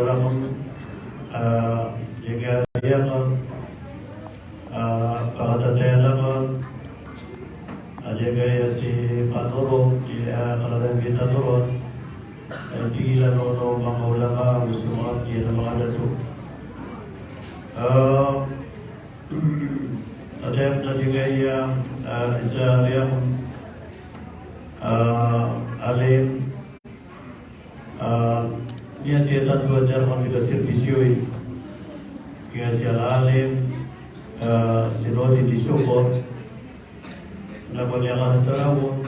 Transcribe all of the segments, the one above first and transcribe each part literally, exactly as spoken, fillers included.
Rakn, ah, giyangkaya, ah, pakatataya rakn, ah, giyangkaya si Panoro, di, ah, kalagay kita Noro, ah, di ilan o manga ulama, gusto manga, di na manga dato. Ah, Ataya na giyangkaya, ah, isa riyan, ah, alim, ah, miyatiyatando a diyaramang di kaserbisyo i. Kaya si al-alim, ah, si Nodi di Sokor, na ko niya ka sarawo,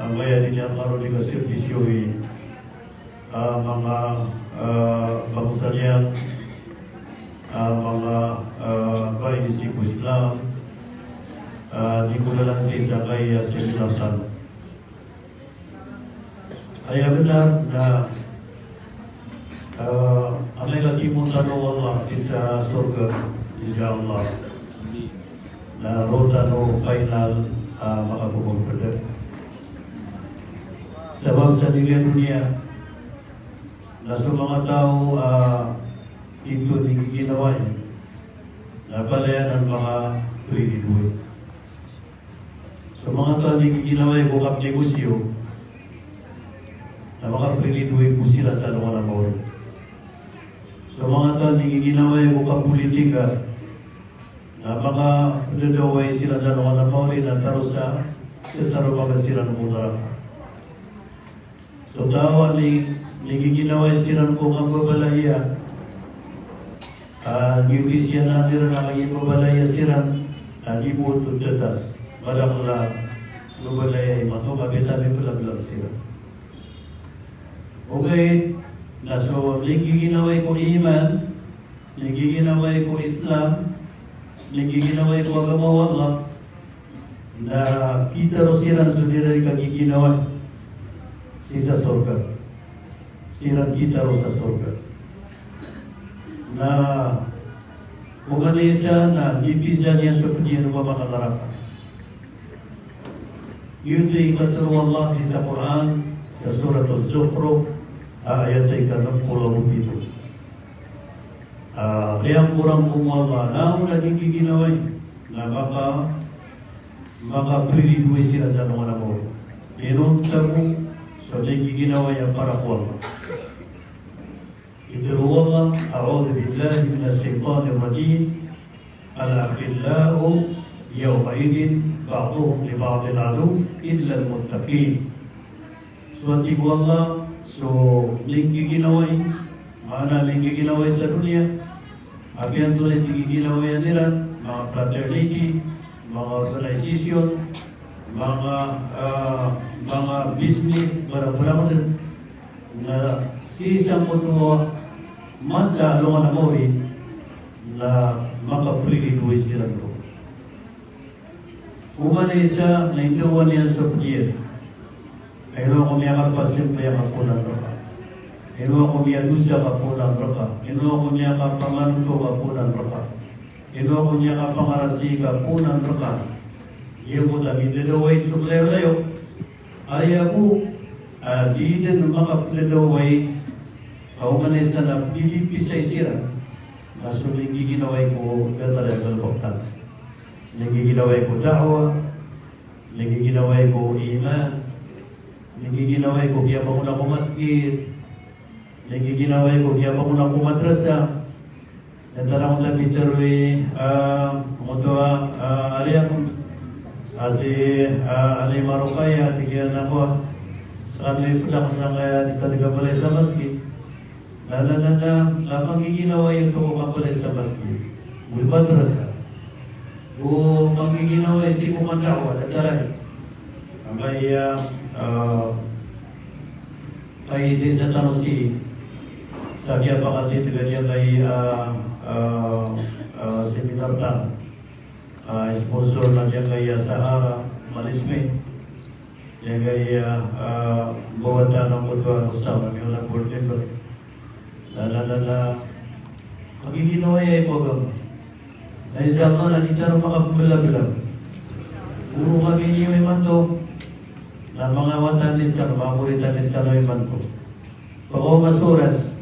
ah, maya di niya karo di kaserbisyo i. Ah, manga, ah, bangsa niyan, ah, manga, ah, bae sii ko Islam, ah, di ko lalan sii sa kaya seminar tano. Aya bnar na, ah, amay ka kimo tano o Allah sii sa sorga, insha Allah. Na roo tano final, ah, makapagpagpagpag. Sabap sa doniya, na so manga taw a, ah, ito di giginawai, na palaya nan manga pwede doi. So manga taw a di giginawai ko kapnegosyo, na manga pwede doi ko siran sa alongan a maori. So manga taw a di giginawai ko kapolitika, na manga pwede doi siran sa alongan a maori, na taro sa, sa taro manga siran ko naraka. So taw a di, di giginawai siran ko kambabalaya, ah, di pisiyanan iran a kambabalaya siran, ah, di bo oto tetas. Balak la, kambabalaya imanto, kapita mi pelabelag siran. Okay, na so di giginawai ko iman, di giginawai ko Islam, di giginawai ko agama o Allah, na pitaro siran so di iran kagiginawai sii sa sorga. Siran pitaro sa sorga. Na oman i isa na di pizaan iyan so pediyan o manga naraka. Giyoto i katero o Allah sii sa Qur'an, sa Surat Az-Zukhruf, a ayat a ika nem polo ago pito. Ah, kiyangkoran ko o Allah, na o na di giginawai, na maka, maka pwede doi siran sa alongan a maori. Inonta bo so di giginawai a para ko Allah. Itero o Allah, أعوذ بالله من الشيطان الرجيم. الأخلاء يومئذ بعضهم لبعض عدو إلا المتقين. So tig o Allah, so minggiginawai, maana minggiginawai sa doniya, apiya antonaa i giginawai iran, manga fraternity, manga organization, manga, ah, manga business, barang-barang na sii sangkoto a masa a alongan a maori, na makaprili doi siran roo. Oman i isa na indawan iyan so pediyan. Ino ako miyakarpa sa sambayang ka poon a naraka. Ino ako miyadosa ka poon a naraka. Ino ako miyakapanganto ka poon a naraka. Ino ako miyakapangarasi ka poon a naraka. Giyoto a mindadawai so kalalayo. Aya bo a di dn makapndadawai, ka oman i isa na pilipisay siran na so minggiginawai ko datar a galbk tano. Minggiginawai ko da'wah, minggiginawai ko iman, minggiginawai ko kiyabangon ko masgit, minggiginawai ko kiyabangon ko madrasa. Datar angkoto a pitharo i, ah, angkoto a, ah, ari akn, a si, ah, Alima Rokaya, tig iyan a kowa, skano i pd akn sangkaya di tadg a balay sa masgit. Na, na, na, na, na manggiginawai oto ko kabalay sa masgit, go madrasa, go manggiginawai sii ko manda'wah, datar angkaya, ah, Kay sii sa tano sii sa kiyapakatitg a giyangkai a, ah, ah, seminar tano. Ah, sponsor na giyangkai a Sahara Management. Giyangkai a, ah, mbawataan angkoto a Osama, giyoto a board member. Na, na, na, na, kagiginawai ko agama. Na insha Allah na di tano makapmblablab. Goro kami niyo imanto. Na manga wata niyo skano, manga morita niyo skano imanto. Pakaoma so oras.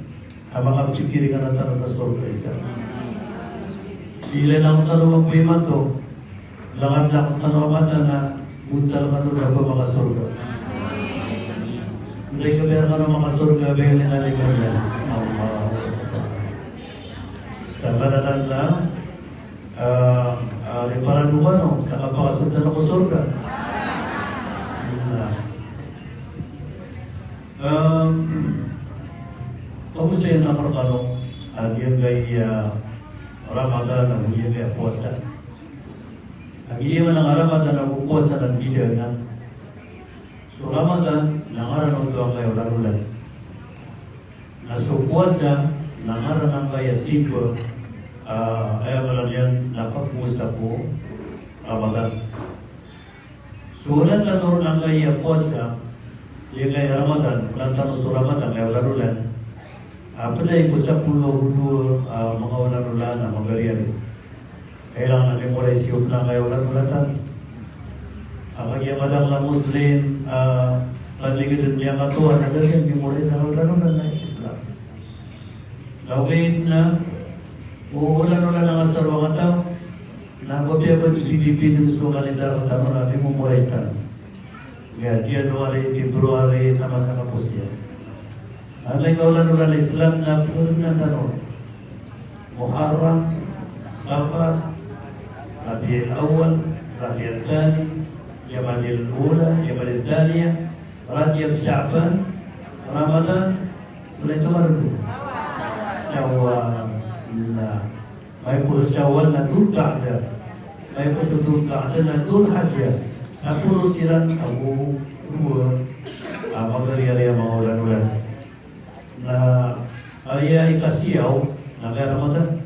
A manga psikir iyan a tano ka sorga iyan. Ilay na tano mambo imanto, langon na tano a mata na buntal tano na ba makasorga. Nda i kabaya tano makasorga, ba ilay na lima niyan. Allah. Tama na tanda, ah, ah, di para duwa, no? Sa kapakasorga tano ko sorga. Na. Em, kamusta iyan a karkano a giyangkaya Ramadan ago giyangkaya powasa? A giyangkaya Ramadan ago powasa na bida anan. So Ramadan na ngaran oto angkaya olan-olan. Na so powasa na ngaran angkaya simba, ah, aya ngaran iyan na kapowasa ko Ramadan. So olan tano ron angkaya powasa, giyangkaya Ramadan, olan tano so Ramadan, angkaya olan-olan. Ah, pd aya ko sapolo ago dowa, ah, manga olan-olan a magariya. Kailangan a memorize iyo pn angkaya olan-olan tano. Ah, kagiya madakl a Muslim, ah, pd a giyangkaya katowan, na da dn memorize angkaya olan-olan a Islam. Na ogaid na, o olan-olan a ngasaro angkataw, na apiya ba di, di, di, di, so kanisa tano na di memorize tano. Iya, January, February, taman sa kapos iyan. Angkaya olan-olan a Islam na pd a tano. Muharram, Safar, Rabiul Awwal, Rabiul Thani, Jumadal Ula, Jumadal Thaniya, Rajab, Sha'ban, Ramadan, Shawwal. Na, maiporo Shawwal na Dhul Qa'dah. Maiporo Dhul Qa'dah na Dhul Hijjah. Na poro siran ago dowa a magariya a manga olan-olan. Na aya ikasiyaw na angkaya Ramadan.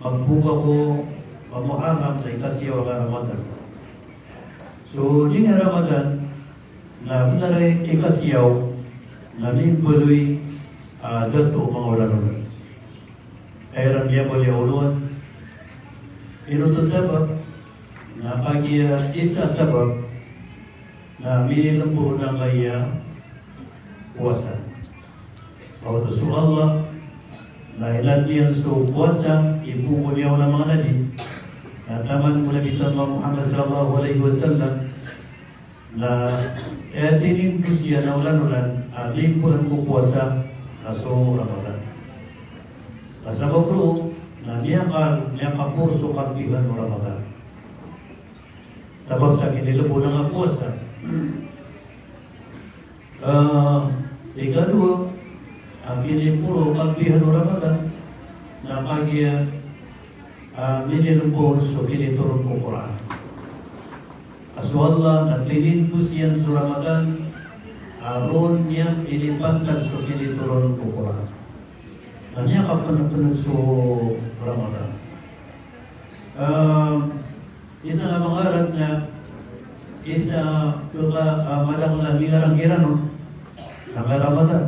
Magbuka ko Muharram na ikasiyaw angkaya Ramadan. So, giyangkaya Ramadan na bnar a ikasiyaw na mimbaloy a dato o manga olan-olan. Aya iran miyabaloy a olowan. Ino oto sabap? Na kagiya isa sabap na minilembo on angkaya powasa. Oto so Allah na ilay niyan so powasa, ipoon iyan a manga nabi. Na taman ko Nabi tano a Muhammad sallallahu alaihi wasallam, na aya tinimpos iyan a olan-olan a limboan ko powasa na so Ramadan. Ka sabap roo na miyaka, miyakaporo so kalbihan o Ramadan. Sabap sa kinilembo on angkaya powasa. Ah, ikadowa a kiniporo o kalbihan o Ramadan na kagiya, ah, minilembo on so kinitoron ko Qur'an. A so Allah na tinimpos iyan so Ramadan a roo niyan inipantag so kinitoron ko Qur'an. Na miyakapnpn so Ramadan. Ah, isa a manga arat na isa a, ah, madakl a mingarang iran on angkaya Ramadan.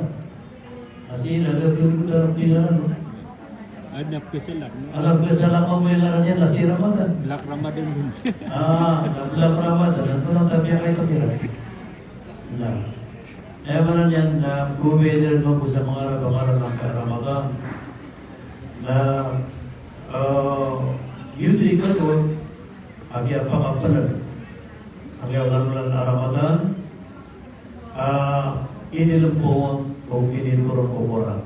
Asina da pnpngarang iran on. Adn a pkhasalan. Adn a pkhasalan ko mingarang iyan na si Ramadan. Black Ramadan. Ah, sa Black Ramadan. Antonaa i piyakaiba iran? Na. Aya maana niyan na gobay iran mambo sa manga arat a manga arat angkaya Ramadan. Na, ah, giyoto i kadowa a kiyapakapnd angkaya olan-olan a Ramadan, ah, inilembo on o kinitoron ko Qur'an.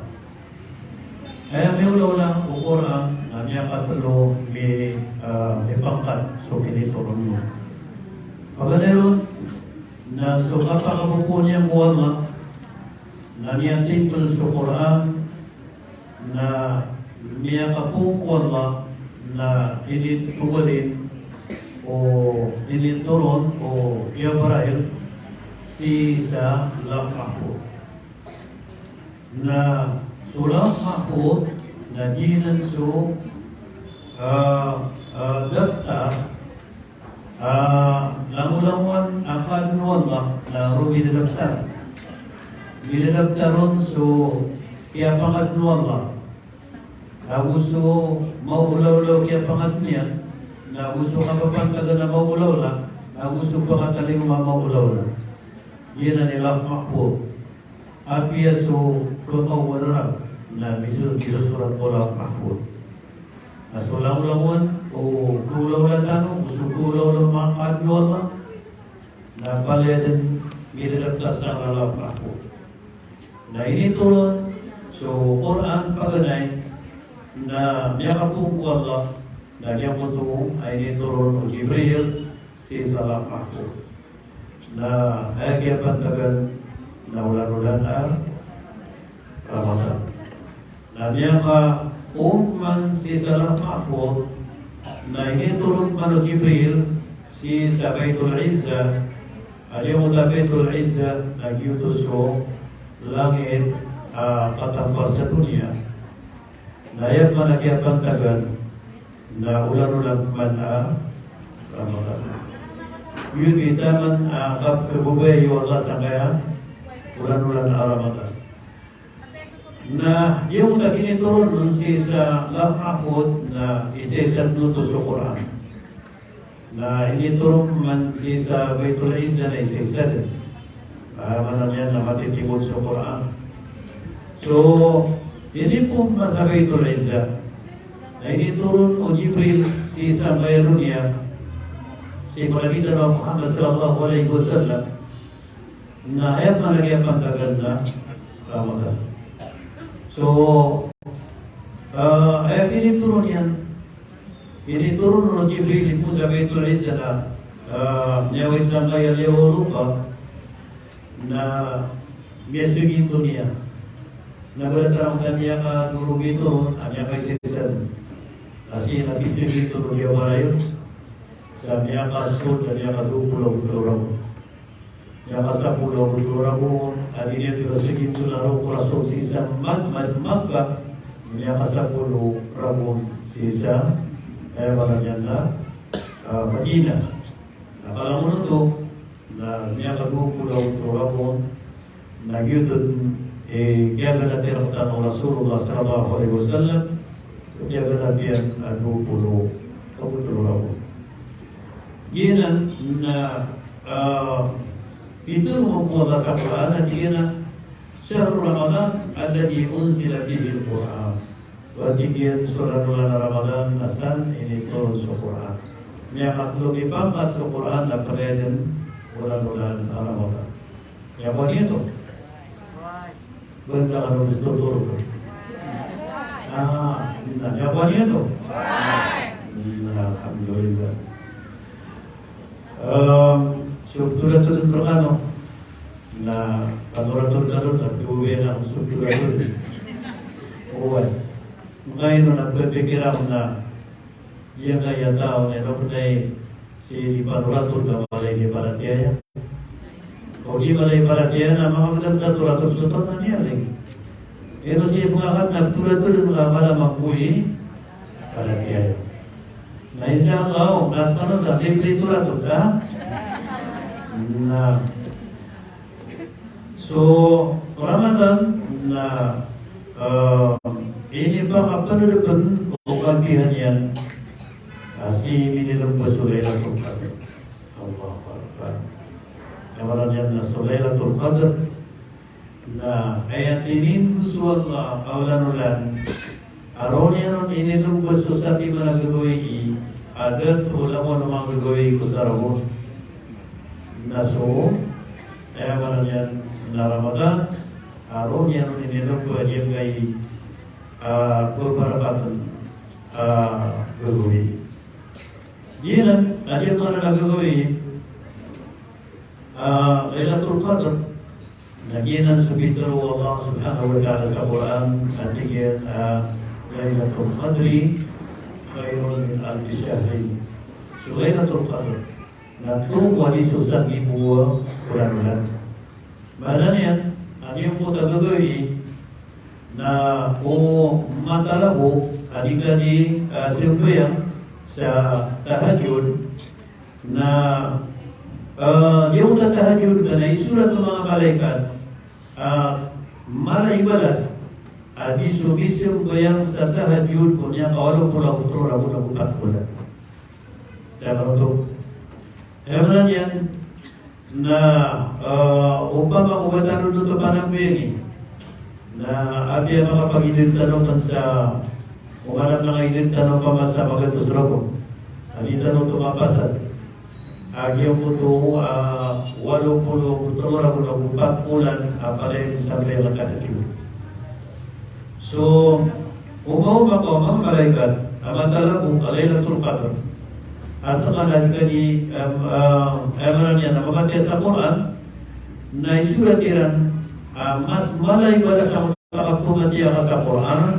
Aya miyaolaola o Qur'an na miyakatlo mi, ah, mipangkat so kinitoron on. Paganay ron na so kapakapopoon iyan ko Allah na miyatimpl so Qur'an, na miyakapoon ko Allah na initoron o, initoron o Jibril sii sa Lawh Mahfuz. Na so Lawh Mahfuz na giyanan so, ah, ah, daftar, ah, langolangon a kaadn o Allah na roo midadaftar. Midadaftar on so kiyapangadn o Allah. Ago so maolaola o kiyapangadn iyan, na ago so kapapantagan a maolaola, ago so pakatalingoma a maolaola. Giyanan i Lawh Mahfuz. Apiya so kakaowan roo na miso-, misosorat ko Lawh Mahfuz. Na so langolangon o kawlawla tano, o so kawlawla o manga kaadn o Allah, na palaya dn midadag ta sa Lawh Mahfuz. Na initoron so Qur'an paganay na miyakapoon ko Allah, na giyangkoto a initoron o Jibril sii sa Lawh Mahfuz. Na aya kiyapantagan na olan-olan a Ramadan. Na miyakapoon man sii sa Lawh Mahfuz, na initoron man o Jibril sii sa Baitul Izzah, a giyangkoto a Baitul Izzah na giyoto so langit a katambar sa doniya. Na aya man a kiyapantagan na olan-olan man a Ramadan. Giyoto i taman a kapkhababayai o Allah sangkaya olan-olan a Ramadan. Na giyangkoto a initoron on sii sa Lawh Mahfuz na isaisa dn oto so Qur'an. Na initoron man sii sa Baitul Izzah na isaisa dn. Ah, maana niyan na matitimo so Qur'an. So, inipoon man sa Baitul Izzah. Na initoron o Jibril sii sa manga doniya, sii ko Nabi tano a Muhammad sallallahu alaihi wasallam. Na aya man a kiyapantagan na Ramadan. So, ah, aya initoron iyan, initoron o Jibril ipoon sa Baitul Izzah na, ah, miyawai sangkaya liyawaw o lopa, na miyasoginto niyan. Na ba da tano a miyakadorobito, a miyakaisaisa. Kasi na miyasoginto o liyawaw iyan. Sa miyakasold a miyakadowa polo ago tlo ragon. Miyakasapolo ago tlo ragon, a di niyan di ba soginto na roo ko Rasul sii sa Mak-, Mak-, Makkah, miyakasapolo ragon sii sa, eh, aya maana niyan na, ah, Madinah. Na kalangon oto, na miyakadowa polo ago tlo ragon, na giyoto, eh, kiyaganati rktano o Rasulullah sallallahu alaihi wasallam, kiyaganati iyan a dowa polo ago tlo ragon. Giyanan na, ah, pitharo mambo o Allah sa Qur'an a tig iyan a, "Shahru Ramadan alladhi unzila fihil Qur'an." Aya tig iyan so olan-olan a Ramadan na san initoron so Qur'an. Miyakatlo i pangkat so Qur'an na palaya dn olan-olan a Ramadan. Aya kowan iyan oto. Banda ka dn so totoro. Ah, na, aya kowan iyan oto. Na, alhamdulillah. Em, so pitharo rkano. Na panorator ka dn, na pitharo ka dn so pitharo. Oway. Ngkaino na pphikir akn na giyangkaya taw na ino pn i sii di panorator ka mala i di paratiyaya. O di mala i paratiyaya na manga pd a pthatorator so taw na niyan lagi. Ino sii pngakan na pthatorator ka mala mambo i paratiyaya. Na insha Allah, o, na skano sa di pthatorator ka. Na So, Ramadan na, ah, inipakapnd pn o kagiya niyan a sii minilmbs so Lailatul Qadr. Allahu Akbar. Aya maana niyan na so Lailatul Qadr na aya tinindg o Allah a olan-olan a roo niyan on inilmbs so satiman a gagawii a da a langon o manga gagawii ko saragon. Na so, aya maana niyan na Ramadan a roo niyan on inilmbs a giyangkai a, ah, pbarakatn a, ah, gagawii. Giyanan a giyangkanan a gagawii a, ah, Lailatul Qadr. Na giyanan so pitharo o Allah subhanahu wa ta'ala sa Qur'an, a tig iyan a, ah, "Lailatul Qadri khairun min alfi shahrin." So Lailatul Qadr na tomo a di so sanggibo a olan-olan. Maana niyan a giyangkoto a gagawii na o matalago a di ka di, ah, sambayang sa tahajjud, na, ah, giyangkoto a tahajjud ka na isorat o manga malaikat a mala i balas a di so misambayang sa tahajjud ko miyakawalo polo ago tlo ragon ago pat bolan. Aya maana oto. Aya maana niyan na, ah, opama ko ba tano oto panambayang i, Na apiya makapagidaad tano pn sa, o maana na idaad tano pn sa magatos ragon a di tano oto mapasad. A giyangkoto a walo polo ago tlo ragon ago pat olan a palaya sambayang a katharo. So, omaoma ko manga malaikat a matalago a Lailatul Qadr a skaniyan a di kani, em, em, em, maana niyan na mamatiya sa Qur'an, na isorat iran a mas mala i balas a kapamatiya ka sa Qur'an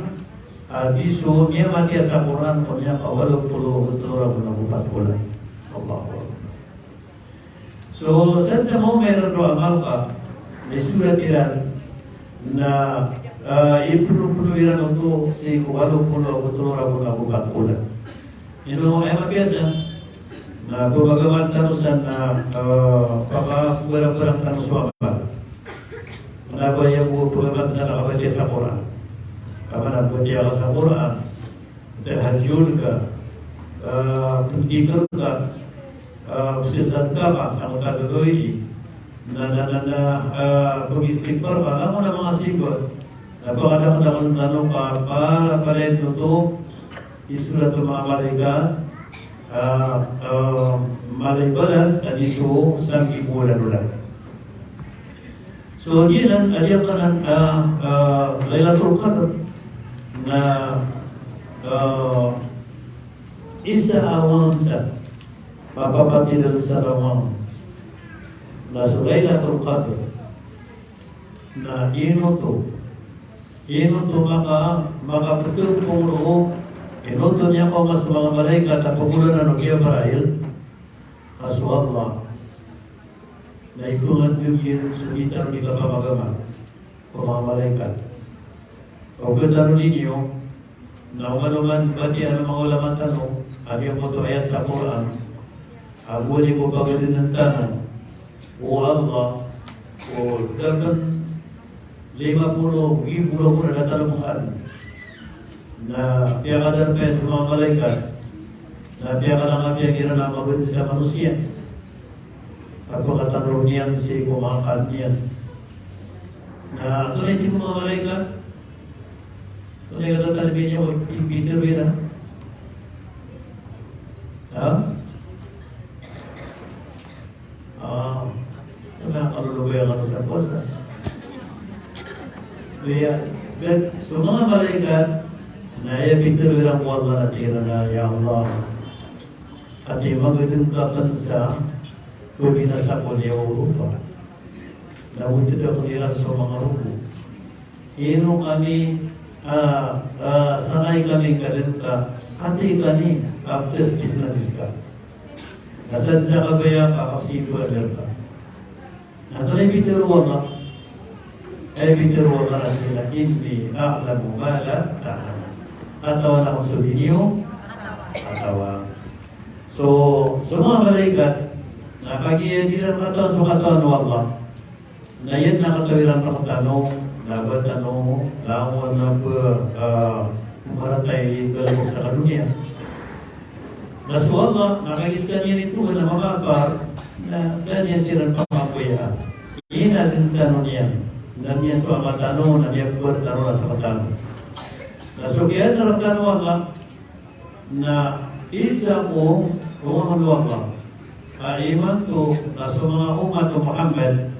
a di so miyamatiya sa Qur'an ko miyakawalo polo ago tlo ragon ago pat olan. Allahu Akbar. So, sadn sa maoma iran roo a Malaka, na isorat iran na, ah, ipno-pno iran oto sii ko walo polo ago tlo ragon ago pat olan. Ino aya mapiya san? Na pmagamal tano san na, ah, pakabarang-barang tano so amal. Na ba aya bo pagamal san na kabatiya sa Qur'an. Ka maana batiya ka sa Qur'an, tahajjud ka, ah, pndikr ka, ah, pzazkar ka, sa manga gagawii. Na, na, na, na, ah, pag-istighfar ka, na manga simba. Na pagkadakdakl tano ka, pala, pala ito to, isorat o manga malaikat, ah, ah, mala i balas a di so sanggibo olan-olan. So, giyanan a giyangkanan, ah, ah, Lailatul Qadr na, ah, isa a wangan sa mapapatindg sa wangan na so Lailatul Qadr. Na ino oto, ino oto maka, makapthompong roo, ino oto miyakaoma so manga malaikat a pagolalan o Jibril, a so Allah na ipngandg iyan so di tano di kapamagamal ko manga malaikat. Ogaid tano niyo na oman-oman batiya o manga ulama tano a giyangkoto a ayat sa Qur'an a gowani ko pagadnn tano o Allah ko da pn lima polo nggibo ragon a da tano pkhaadn. Na piyakadarpa iyan so manga malaikat, na piyakalangapiya kiran a magadn sa manosiya a pkatandor iyan sii ko manga kaadn iyan. Na antonaa i tig o manga malaikat? Antonaa i katatalibin iyan o tig o Jibril? Ha? Ah, na kalolobay ako sa puasa. Kaya, so manga malaikat, na aya pitharo iran ko Allah na tig iran a, "Ya Allah, ati magadn ka pn sa pmbinasa ko liyawaw o lopa. Na oto da ko iran so manga rogo. Ino kami, ah, ah, sangkai kami ka dn ka, ati kami, ah, ptas pitna diska. Na sadn sa kabaya ka, kapsigoan dn ka." Na antonaa i pitharo o Allah? Aya pitharo o Allah na, "Inni a'lamu ma la ta'lamun." Katawan ako so di niyo katawan. So, so manga malaikat, na kagiya di iran katawan so katawan o Allah, na aya na katawan iran rktano, na ba tano langon a ba, ah, maratay i galbk sa kadoniya. Na so Allah, na kagiya skaniyan i Tuhan a mamaapar, na da niyan siran pakapoyaan. Inadn tano niyan, na miyanto a amal tano, na miyakbar tano, na sktano. Na so kiyaadn rktano o Allah, na isa ko onga o Allah a imanto na so manga omat o Muhammad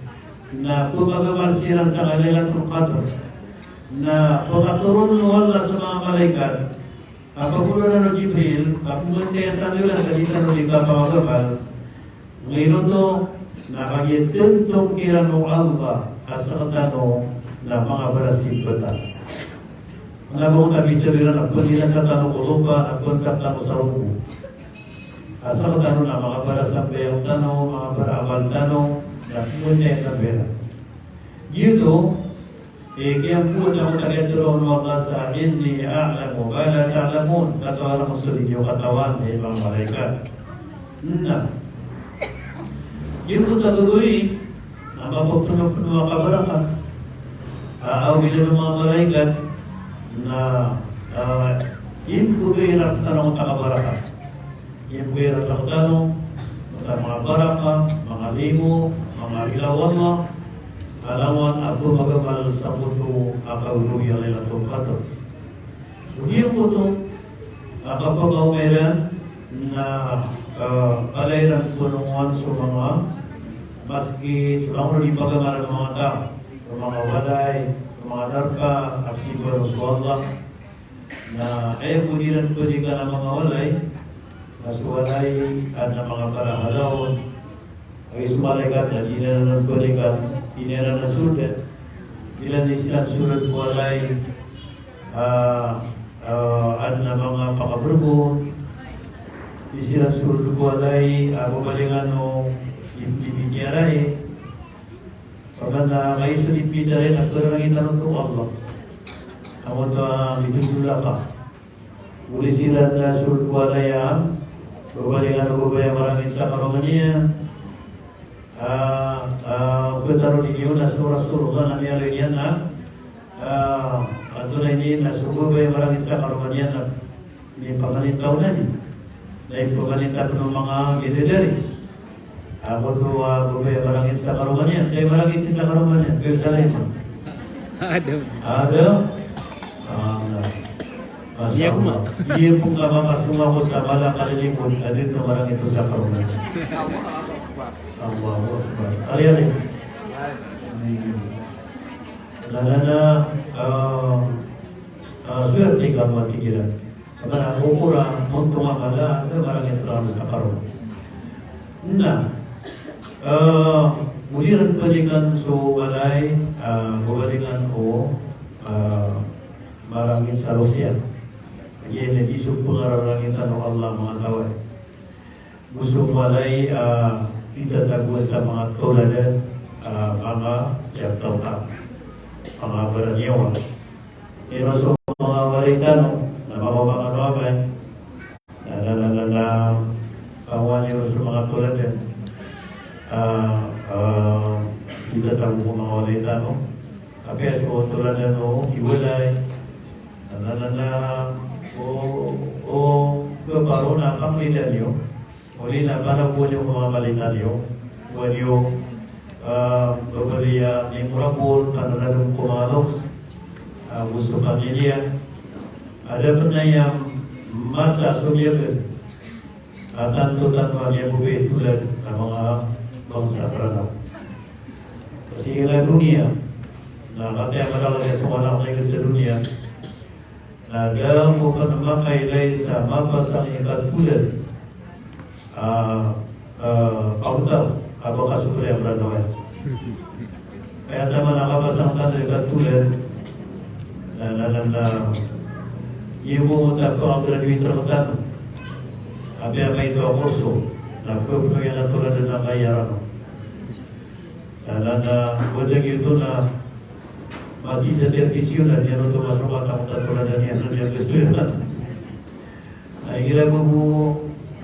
na pmagamal siran sa Lailatul Qadr, na pkatoron o Allah so manga malaikat a pagolalan o Jibril a pmbantay tano iran sa di tano di kapamagamal. Ngino oto, na kagiya tntong kiran o Allah a sktano na manga balas i btad. Na ba oto a pitharo iran a pmbinasa tano ko lopa, na pmbantay tano sa rogo. A sktano na manga bara sambayang tano, manga bara amal tano, na pmbantay tano iran. Giyoto, eh, kiyamboon ako, kagiya tharoon o Allah sa, "Inni a'lamu ma la ta'lamun." Katawan ako so di niyo katawan, hay manga malaikat. Na giyoto a gagawii na mapapnopno a kabarakat a awid o manga malaikat na, ah, imbgay iran rktano a kabarakat. Imbgay iran rktano a manga baraka, manga limo, manga rila o Allah. Langon a pmagamal sa koto a kaoto iyan a Lailatul Qadr. Odi na koto a kapakaoma iran na, eh, palaya iran pnongowan so manga masgit, so langon a di pagamalan o manga taw, so manga walay, so manga darpa a pzimba ron so Allah. Na aya bo di iran pdikan a manga walay, na so walay adn a manga parahala on. Aya so malaikat na di iran pdikan, di iran sold. Di iran sold ko walay, ah, ah, adn a manga pakabrgo. Di iran sold ko walay, ah, babalingan o di, di, di, di aray. Paganay na kagiya so di pitharo iyan a kararangit tano so Allah. Amo to a mitodolaka. Odi siran na sold ko walay a babalingan o babay a marangit sa karoma niyan. Ah, ah, ptharoon iyan a so Rasulullah na miyaaloy niyan na, ah, antonaa ini na so babay a marangit sa karoma niyan na Ipamalinta on na di. Na ipamalinta on o manga bidadari. Ago to, ah, babay a marangit sa karoma niyan. Kay marangit sa karoma niyan. Kay sa lain. Adam. Adam. Ah, na. Masya Allah. Iya ko makasoma ko sa mala ka lilipod. Adn a marangit sa karoma niyan. Allahu Akbar. Ari, ari. Hmm. Na, na, na, ah, ah, swerte ka matigilan. Aba na, okor a ontong a mala, a marangit a mala sa karoma. Na, eh, odi iran padikan so walay, eh, babalikan o, eh, marangit sa losiya. Kagiya na di so pngararangit o Allah manga taw. Go so walay, eh, pitatagoan sa manga toladan, eh, manga tiyatawta, manga baraniyawa. Ino so manga walay tano, na manga manga tawabay. Na, na, na, na, na, pangowani ron so manga toladan. Ah, ah, itatago ko manga walay tano. Apiya so toladan o iwalay. Na, na, na, na, o, o, kaparo na pamilya niyo. Odi na panagowan iyo ko manga balita niyo. Oway niyo, ah, babaliya ni morapol, panaradom ko manga loks, ah, go so pamilya. Adn pn a masa so miyagad a tanto tanto a miyababay a tolad a manga bangsa Pranaw. Sii ko doniya, na katii a madakl a so manga anak sa doniya, na da ko pn makailay sa mapasang i katolad a, ah, ah, pagtaw a ba ka so priya Pranaw. Kaya taman a kapasang tano i katolad, na, na, na, na, iyo bo ta ko a graduate rktano. Apiya maito a kurso, na pphanoy a tolad a kaya rano. Na, na, na, wata giyoto na mabisa serbisyo na di ano to mas makatakot a tolad a niyan na niyan gusto yan. Na igira bo bo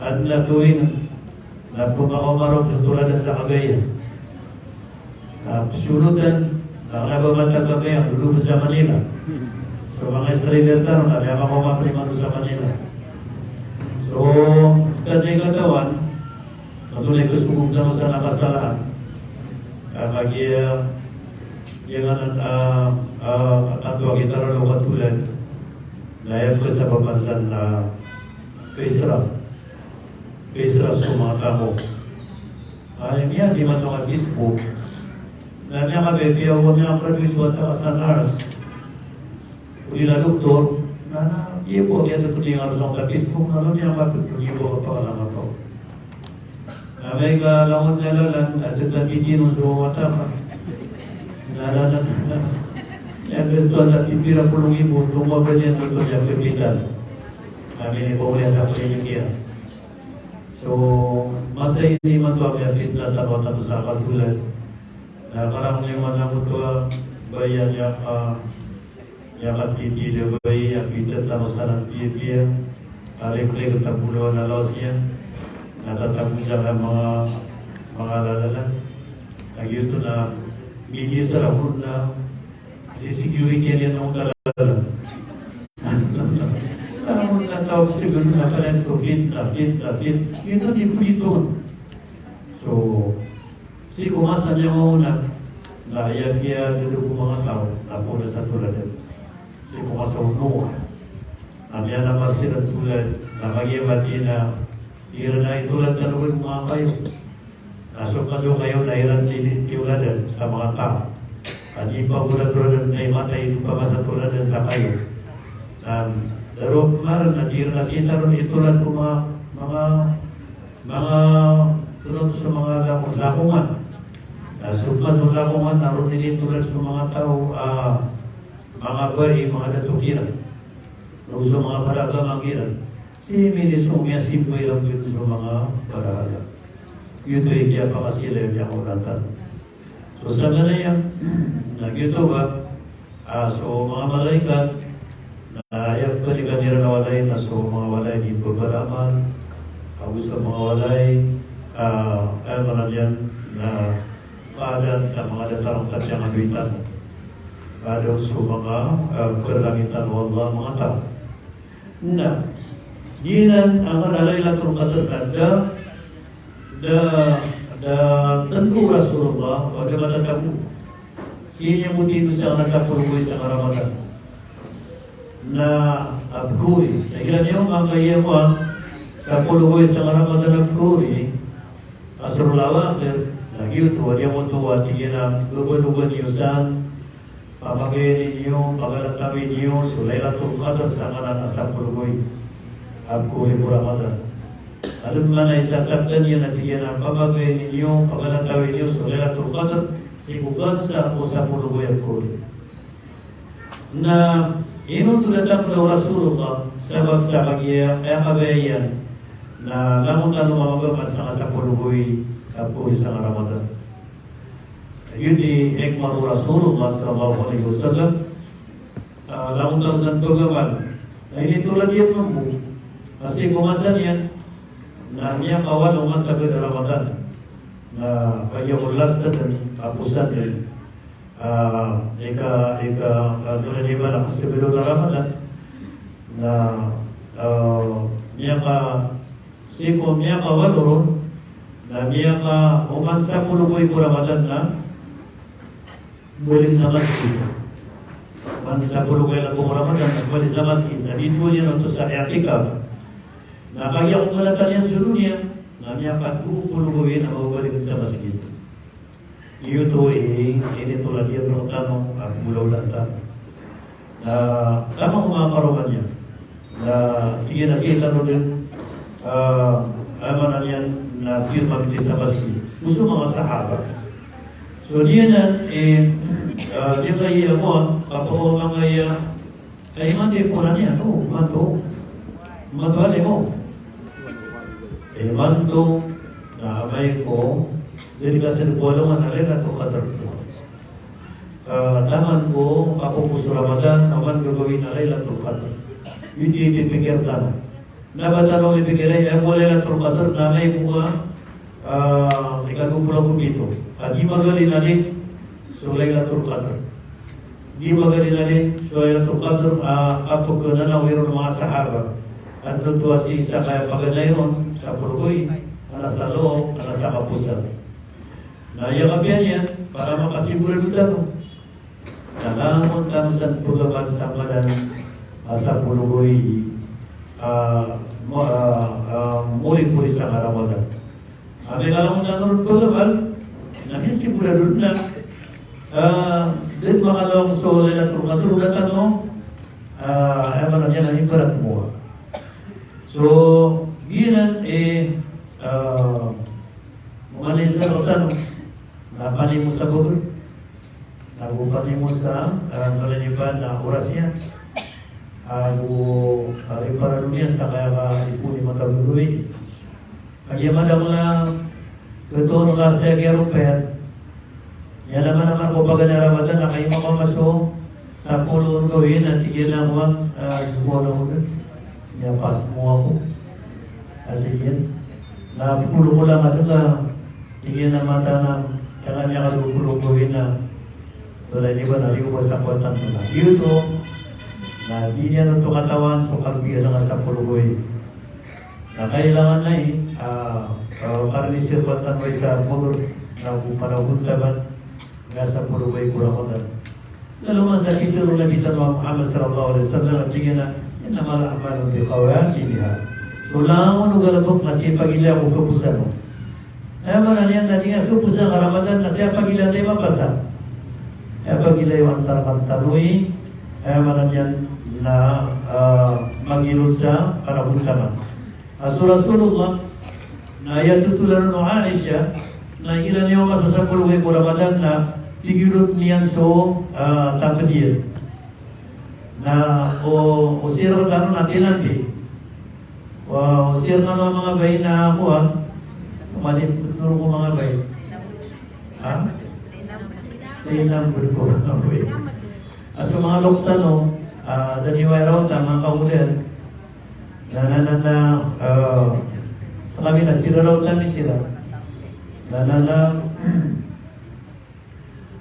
adn a gawii na pmakaoma ron so tolad a sa kabaya. Na psolotan, na kna ba mata kabaya, lolobs sa Manila. So manga Israel tano na miyakaoma pn imanto sa Manila. So, katii katawan, Antonaa i kasogob tano sa kasalaan? Ka kagiya, giyanan a, a, a, antonaa i tharoon o katolad, na aya pkhasabapan san na kaisraf. Kaisraf so manga tamok. Aya niyan di man manga Facebook. Na miyakabibiya o miyakagraduate so wata ka sa nurse. Odi na doktor, na, na, iya bo a giya totoni nga rosong ka Facebook, na, na, miyakapagpag iyo bo a kapakalangan ko. Na, amay ka langon na lalan, a tata titino so wata ka. Na, na, na, na, na. Iya, gusto na pipira polo nggibo, tungkol ba niyan doktor niyan kapital. Kami ni Paul ya sa pagkikira. So, masa ini man to a miyapit na tano, tano sa pagbulan. Na, karang niyan man ako to a, bayan niya ka, Aya katitida bai a pitharo tano sa piyapiya a lagid a bolawan a lawas iyan, na tatago sa manga, manga lalalan. Lagid oto na minisar a bolawan na di security iyan a manga lalalan. Amun na taw siguro na karen ko pinta, pinta, pinta. Pinta di pulito. So, sii ko masa niyan a mauna, Na aya kiyadodog o manga taw na poon sa tolad. Sii ko masa o Noah. Na miyanamas iran tolad, na kagiya mataan a iran a itolad tano ko manga kayo. Na so kayo, kayo na iran tini toladan sa manga taw. Na di pagolad-goladan sa matay, di pagolad-goladan sa kayo. Na darop man na di iran a sii tano itolad ko manga, manga, manga, tolad so manga lako-, lakongan. Na so lakongan na roo tini tolad so manga taw, ah, manga bai, manga dato kiran. Roo so manga para agama kiran. Sii mini so miyasimba iran giyoto so manga para agama. Giyoto i kiyapakasilay niyan ko natan. So sa mala iyan, na giyoto ba, ah, so manga malaikat, na aya palikan iran a walay, na so manga walay di pagparaman, ago so manga walay, ah, aya maana niyan, na padan sa manga datar a katiyangan o itan. Padan so manga, ah, palagitan o Allah manga taw. Na, giyanan a mala a Lailatul Qadr na da, da, da tando o Rasulullah, o da matatago. Sii niyan bo tindosaan a sapolo ago isa a Ramadan. Na, a pkori. Na giyanan i manga aya ko a sapolo ago isa a Ramadan a pkori. Asrul Awakhir, na giyoto a di amoto a tig iyan a babalogan iyo san, pamagayan iyo, pagalatawin iyo so Lailatul Qadr sa maana na sapolo ago isa a pkori ko Ramadan. Adn man a isa a sabda niyan a tig iyan a pamagayan iyo, pagalatawin iyo so Lailatul Qadr sii ko gansa o sapolo ago isa a pkori. Na ino oto da tando o Rasulullah, sabap sa kagiya, eh, aya kabaya iyan na langon tano mamagamal sangkai a sapolo ago isa a pkori sangkai a Ramadan. Giyoto i hikmah o Rasulullah sallallahu alaihi wasallam, ah, langon tano san pagamal. Na initolad iyan mambo a sii ko masa niyan na miyakawalo a masa a Ramadan. Na kagiya ko last dn, kaposan dn. Ah, ika, ika, ah, dole di ba na kasabi o Ramadan. Na, ah, miyaka, sii ko miyakawalo ron, na miyaka, oman sapolo ago isa ko Ramadan na mbalik sa masgit. Oman sapolo ago isa ko Ramadan na mbalik sa masgit. Na di dole na oto sa i'tikaf. Na kagiya ko mala tano iyan so doniya, na miyaka dopolo ago isa na mbalik sa masgit. Giyoto i initolad iyan rktano a pmolaola tano. Na taman ko manga karoma niyan. Na tig iyan a sii tano dn, ah, aya maana niyan na piyamamiti sa masgit. Go so manga sahaba. So giyanan i, ah, di ba iya ko a, kapamangaya Ay, imanto i Qur'an iyan, o, imanto. Imanto a limo. Imanto, na amay ko, dn ka sa dn ko alongan a Laylatul Qadr. Ah, taman ko kapopos o Ramadan, taman gagawii na Laylatul Qadr. Iti, iti pikir tano. Na ba tano mipikir a, eh, ko Laylatul Qadr na amay ko, ah, ika dopolo ago pito. Ka di magali na di so Laylatul Qadr. Di magali na di so Laylatul Qadr, ah, kapkhananaw iron o manga sahaba. Antonaa oto a sii sa kaya paganay ron, sapolo ago isa, ana sa loob, ana sa kaposan. Na aya kapiya niyan, para makasigurado tano. Na langon tano san pagamal sa madan a sapolo ago isa, ah, mo-, ah, ah, mori-mori sangkai a Ramadan. Amay ka langon tano ron pagamal, na miski bo da dn na, ah, dn makalawang so Laylatul Qadr, da tano, ah, aya maana niyan na ibarat mo. So, giyanan i, ah, mala i sa rktano, na panimo sa bo. Ago panimo sa, ah, kalinipan na oras iyan. Ago, ah, iparado niyan sa kaya ka ipon i manga gagawii. Kagiya madakl a katoon ka sa giya ropel. Iyan a man a man ko paganay a Ramadan, na kagiya makaoma so sapolo ago isa, na tig iyan a, ah, duwa na oras. Iya, pas mo ako. Ati iyan. Na polo ko lang a dga. Tig iyan a mataan a, kaya niyan ka dopolo ago isa. Wala ini ba na liyo ba sa kowatan na. Giyoto. Na di niyan oto katawan so kalbiyan a sapolo ago isa. Na kailangan na i, ah, ah, karni sir kowatan ba isa motor. Na ko pala huntaban. Ka sapolo ago iko Ramadan. Lalo man sa pitharo o Nabi tano a Muhammad sallallahu alaihi wasallam a tig iyan a, "Innamal a'malu bikhawatimiha." So langon o galbk na sii pagilaya ko khaposan on. Aya maana niyan na tig iyan a khaposan ka Ramadan na sii pagilaya taman mapasad. Aya pagilaya o antaa rktano i, aya maana niyan na, ah, magilot sa karabotan. A so Rasulullah, na aya totholan o Aisha, na igira niyan mapasad a sapolo ago iko Ramadan na pigilot iyan so, ah, taped iyan. Na o, o sii rktano na tinambi. Wa, o sii rktano a manga bai na kowan, mali, totol ko manga bai. Ha? Tinambi ko manga bai. A so manga loks tano, ah, da niyo aya raotan, manga kaodan. Na, na, na, na, eh, sa kami na pira raotan iran. Na, na, na,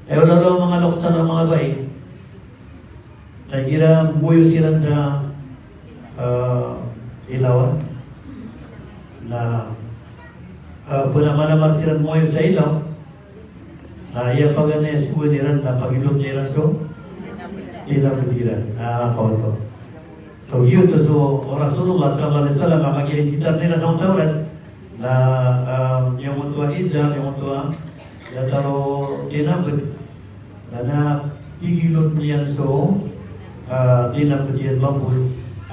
eh, wala raw manga loks tano a manga bai. Na igira moyo siran sa, eh, ilawan. Na, eh, pn a mana masa iran moyo sa ilaw. Na aya paganay a sogoan iran na pagilot iran so tinaped iran. Ah, kawan ko. So giyoto so Rasulullah sallallahu alaihi wasallam a kagiya ikitab iran sa Tawrat na, ah, miyamoto a izar, miyamoto a datar o tinaped. Na, na pigilot iyan so, ah, tinaped iyan mambo,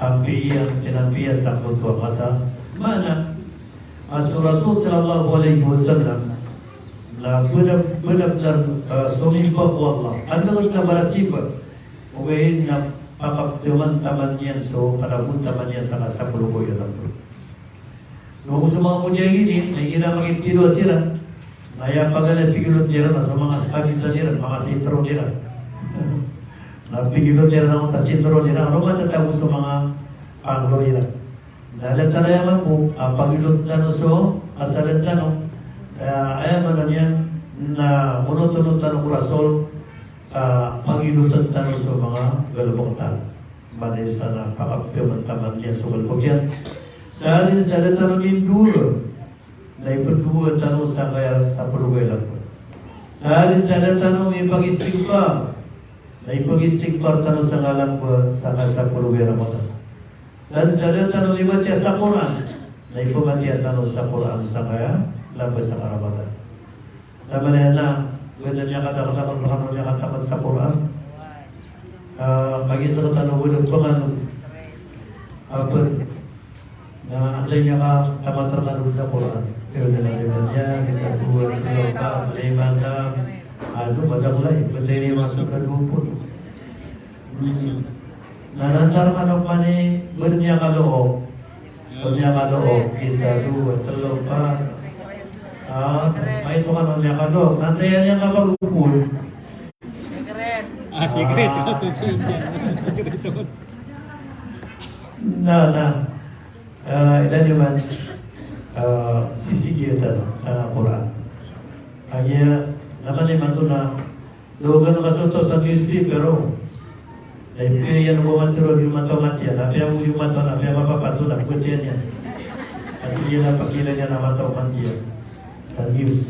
ampi iyan, tinambi iyan sa koto a masa. Maana a so Rasul sallallahu alaihi wasallam na bnar, bnar, bnar, ah, somimba ko Allah. Anda ka ba simba? Ogaid na pakaptaman-taman iyan so, pakaptaman-taman iyan sa kasapolo ko iyan. So, so manga mujahidin, na igira makipiro siran, na aya paganay a pigilot iran, na so manga sabi iran, manga sintro iran. Na pigilot iran, manga sintro iran, roo matatago so manga panglo iran. Na lantaraya mambo a pagilot tano so asal tano, eh, aya maana niyan na onot-onot tano ko Rasul, eh, pagilotan tano so manga galbk tano. Maana isa na pakaptaman-taman iyan so galbk iyan. Sa dn sa da tano mindowa, na ipndowa tano sangkaya sapolo ago iko. Sa dn sa da tano mipagistigfar, na ipagistigfar tano sangkaya lamba, sangkaya sapolo ago iko. Sa dn sa da tano mibatiya sa Qur'an, na ipmbatiya tano sa Qur'an sangkaya lamba, sangkaya Ramadan. Sa maana niyan na, wata niyan katamat, katamat, katamat sa Qur'an. Ah, pagisa tano wata pangano. Apa? Na, anday niyan katamat tano sa Qur'an. Pero na, na, na, isa, dowa, tlo, pat, lima, nam. Ano, madakl ay, pwede niyan masuk sa dowa polo. Hmm. Na, na, antaa rkano pman i, bnar iyan kalo. Bnar iyan kalo, isa, dowa, tlo, pat. Ah, ay, ito ka na niyan kalo. Nantayan iyan ka pag-upod. Ah, secret. Ah. Ito, secret. Secret. Na, na. Ah, ilay niyo man, ah, sisigi tano, ah, Qur'an. Aya, na man imanto na, dogan ka so to sa newspaper, o. Na ipiya iyan o ba matero di mata o matiya, na apiya mo di mata, na apiya mapapato, na pwede niyan. Ati iyan na pagila niyan na mata o matiya. Sa news.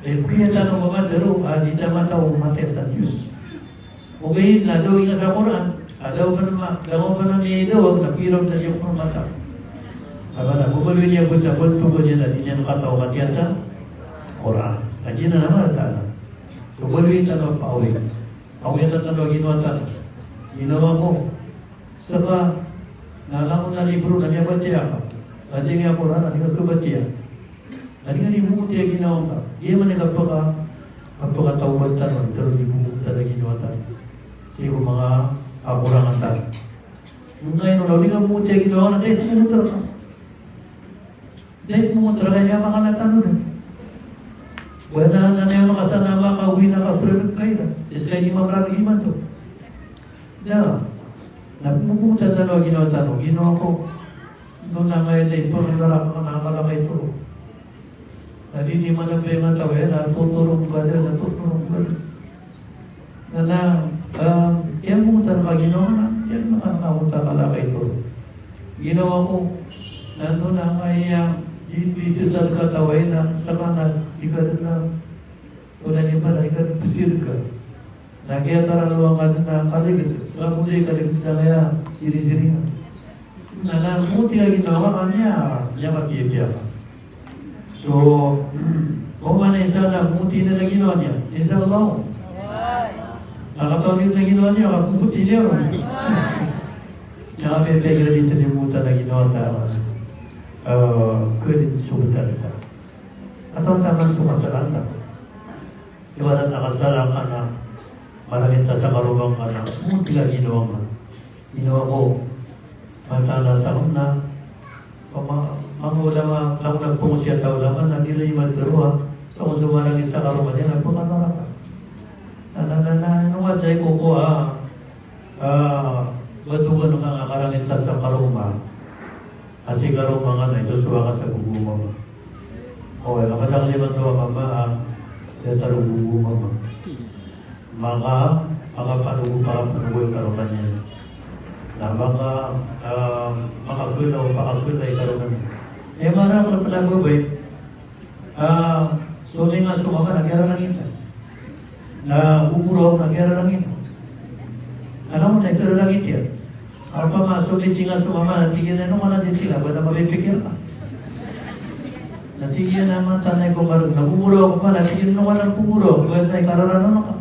Na ipiya tano o ba matero, a di ta mata o matiya sa news. Ogaid na da o ingd sa Qur'an, a da o pn ma, da o pn ma, da o pn ma, pira o pn ma, da o pn mata. Aba na, babaloy niyan bo sa, bo, bo, bo, niyan na, di niyan kataw matiya sa Qur'an. A giyanan a marata na. So baloy tano a paawit. Paawit tano a ginawa tano. Ginawa ko. Ska, na langon a libro na miyabatiya ka. Sa di niyan Qur'an, na di ka so batiya. Adi nga di bogotan a ginawa ngka. Di man i kapaka, kapakatawbat tano, tero di bogotan a ginawa tano. Sii ko manga kakorangan tano. Ino na ino na, di nga bogotan a ginawa ngka, na di bogotan ka. Di bogotan ka, aya manga na tano na. Wala na niyan makasana maka wina ka prerek kaila. Iska ini mamrag iman to. Da. Na bogotan tano a ginawa tano, ginawa ko. Ino na nga ito, ito na nga na nga ito. Adi di manapay mataw, eh, na totoro ko ba da, na totoro ko ba da. Na, na, ah, iyan mo tano a ginawa na, iyan mo tano a kalakay to. Ginawa ko, na ito na nga iya, di, di sisal ka taw, eh, na, sa ka na, di ka na, Wala niyo ba na ikan pesir ka. Na kaya taralo angka na kaligid. Wala mo di kaligid sa kaya siri-siri na. Na, na moti lagi na wala niya, niya mati ya. So, o mana isa na moti na lagi na niya. Insha Allah. Na katawan niyo lagi na niya, kapoti niya. Niya kami pegel di tadi mota lagi na ta. Eh, kredit so betal ta. Katawan ta man so masalah ta. Ibarat na kasala ka na, marangit ka sa karoma ngka na, moti lagi ginawa ngka. Ginawa ko, matala sa na, ma-, manga ulama, manga pangosiyat a ulama, na di ran iman tharoa, so marangit sa karoma niyan, na pakataraka. Na, na, na, na, ino nga dai ko ko, ah, ah, batogan ka nga karangit ka sa karoma. Ati karoma nga na ito so aka sa gogoma. O, aya, makatakliman to a mama, ah, datar o gogoma. Maka, makapanogo, makapanogo i karoma niyan. Na maka, ah, makagana o pakagana i karoma niyan. Eh, mara ko na pala babay. Ah, so lingas ko mama na kiyararangit. Na gogorok na kiyararangit. Ano mo na kiyararangit iyan? Opama so lingas ko mama na tig iyan a ino ka na di sila, ba na mapipikir ka. Na tig iyan a mataan ko ba na gogorok ka na tig iyan a ino ka na gogorok, ba na ikararangit ka.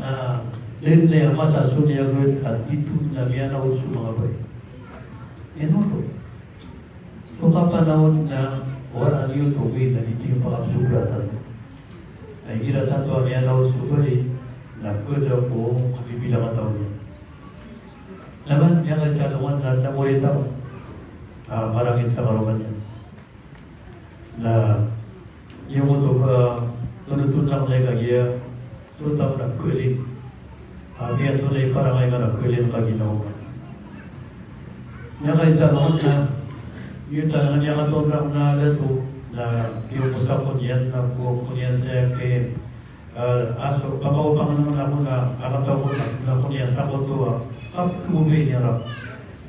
Na, dn na masa so niyan a tito na miyanaw so manga babay. Ino to. So kapanaw na wala niyo to, wala niyo pakapsobratan. Na igira tanto a miyanaw so babay, na pwede ko bibilang a taw niyan. Naman, niyan ka sa alongan na, na mori taw. Ah, marangit sa karoma niyan. Na, iyo ko to ba, tunutun lang na kagiya, so taw na kwelin. Abi ato na iparangay ka na kwelin ka ginawa. Niyan ka isa noon na, iyo ta na niyan ka to na, na dato, na iyo ko sa ko niyan, na ko, ko niyan sa ke, ah, aso, pamaw pang naman ako na, kakataw ko na, na ko niyan sa ko to, ah, kap ko ba niyan ra.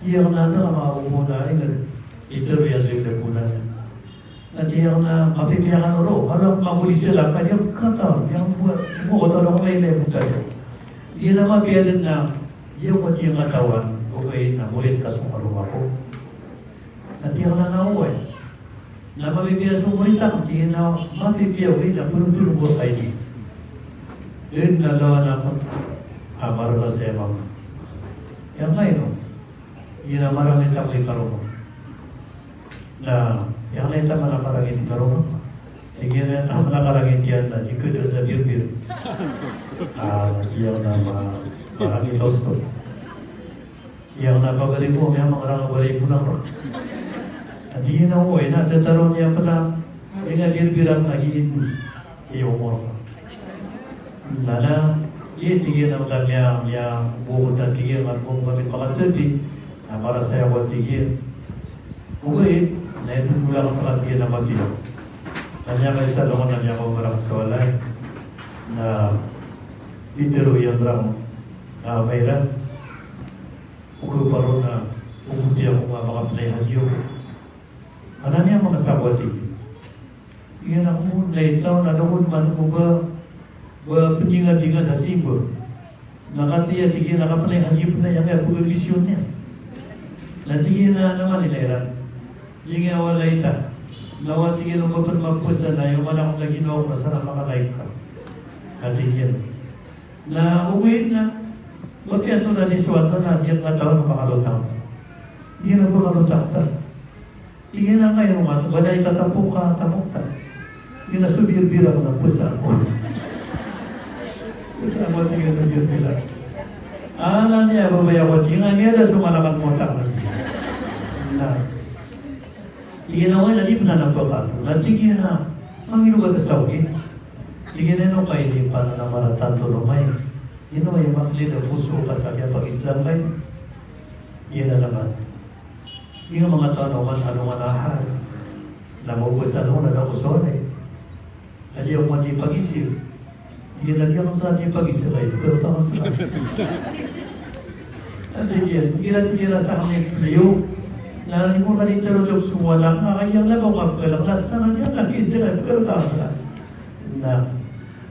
Iyo na na, maupo na, ito, ito, ito, ito, ito, Na tig iyan a mapipiya kano ron, kano magolis iyan, ka di kata, iyan bo, bo kata ron, kaya iyan bo kata. Tig iyan a mapiya dn na, iyan ko tig iyan katawan, okay, na morit ka so karoma ko. Na tig iyan a na oway. Na mapipiya so morit ako, tig iyan a mapipiya, okay, na pulong-pulong ko kaini. Dn na lawan ako, a marata sa iyan mama. Iyan nga ino. Tig iyan a marangit ako i karoma. Na, aya na i taman a marangit i karoma. Tig iyan a taman a marangit iyan na di ko da sa birbir. Ah, aya na ma-, marangit a osto. Aya na pabalik ko, miyamang rang a balik ko na ko. Tig iyan a, oway, na tataroon iyan pn a, aya na birbir ako na giin. Iyo mo. Na, na, iyo, tig iyan a mata niyan, niyan, bo ko ta tig iyan, man bo ko kami pakatati, na marasa ako tig iyan. Ogaid na ito mula ko pakati iyan a matiyo. Na niyan ka isa longan na niyan ko marang sa walay. Na, pitero iyan rang, na, mayran. Ogaid paro na, ogaid iyan ko nga makapnay hadiyo. Ana niyan makasabot tig iyan. Tig iyan a ko na itaw na da ko man ko ba, ba pndingadingad a simba. Na katii a tig iyan a kapnay hadiyo pn a aya nga pagamisyon iyan. Na tig iyan a na mali na iran. Tig iyan a walay ta. Na wa tig iyan a ba pn mapos na aya man ako na ginawa ko na sa na makalaik ka. Na tig iyan. Na ogaid na, ba piya to na di so wata na di katawan a makalotang. Di na ba kalotang ta. Tig iyan a, "Kay, roma, ba da i tatapok ka, tapok ta." Tig iyan a, "So birbir ako na pos ako." Pos ako, tig iyan a, "So birbir ako." Ana niyan, babay ako, tig iyan a, "Niyan da so manakan motang." Na. Tig iyan a, "Wala, di pn a napakato." Na tig iyan a, "Mangilog ka sa ogi." Tig iyan a, "Ino ka ini pn a marata tanto roma i. Ino i maklid a poso ka sa kiyapagislam ka i." Tig iyan a, "Lamat." Tig iyan a, "Manga taw na oman, ano nga na ahar. Na mawbas ano nga na da ko sore. Adi ako man di pagisir." Tig iyan a, "Di ako sa di pagisir, ay, pero tama sa." Ati iyan, tig iyan a, tig iyan a sa kami pliyo. Na di mo kami tero jok sumwala, na kaya nga ba ko kapkala, na sa kami niyan, na kisir, ay, pero tama sa. Na,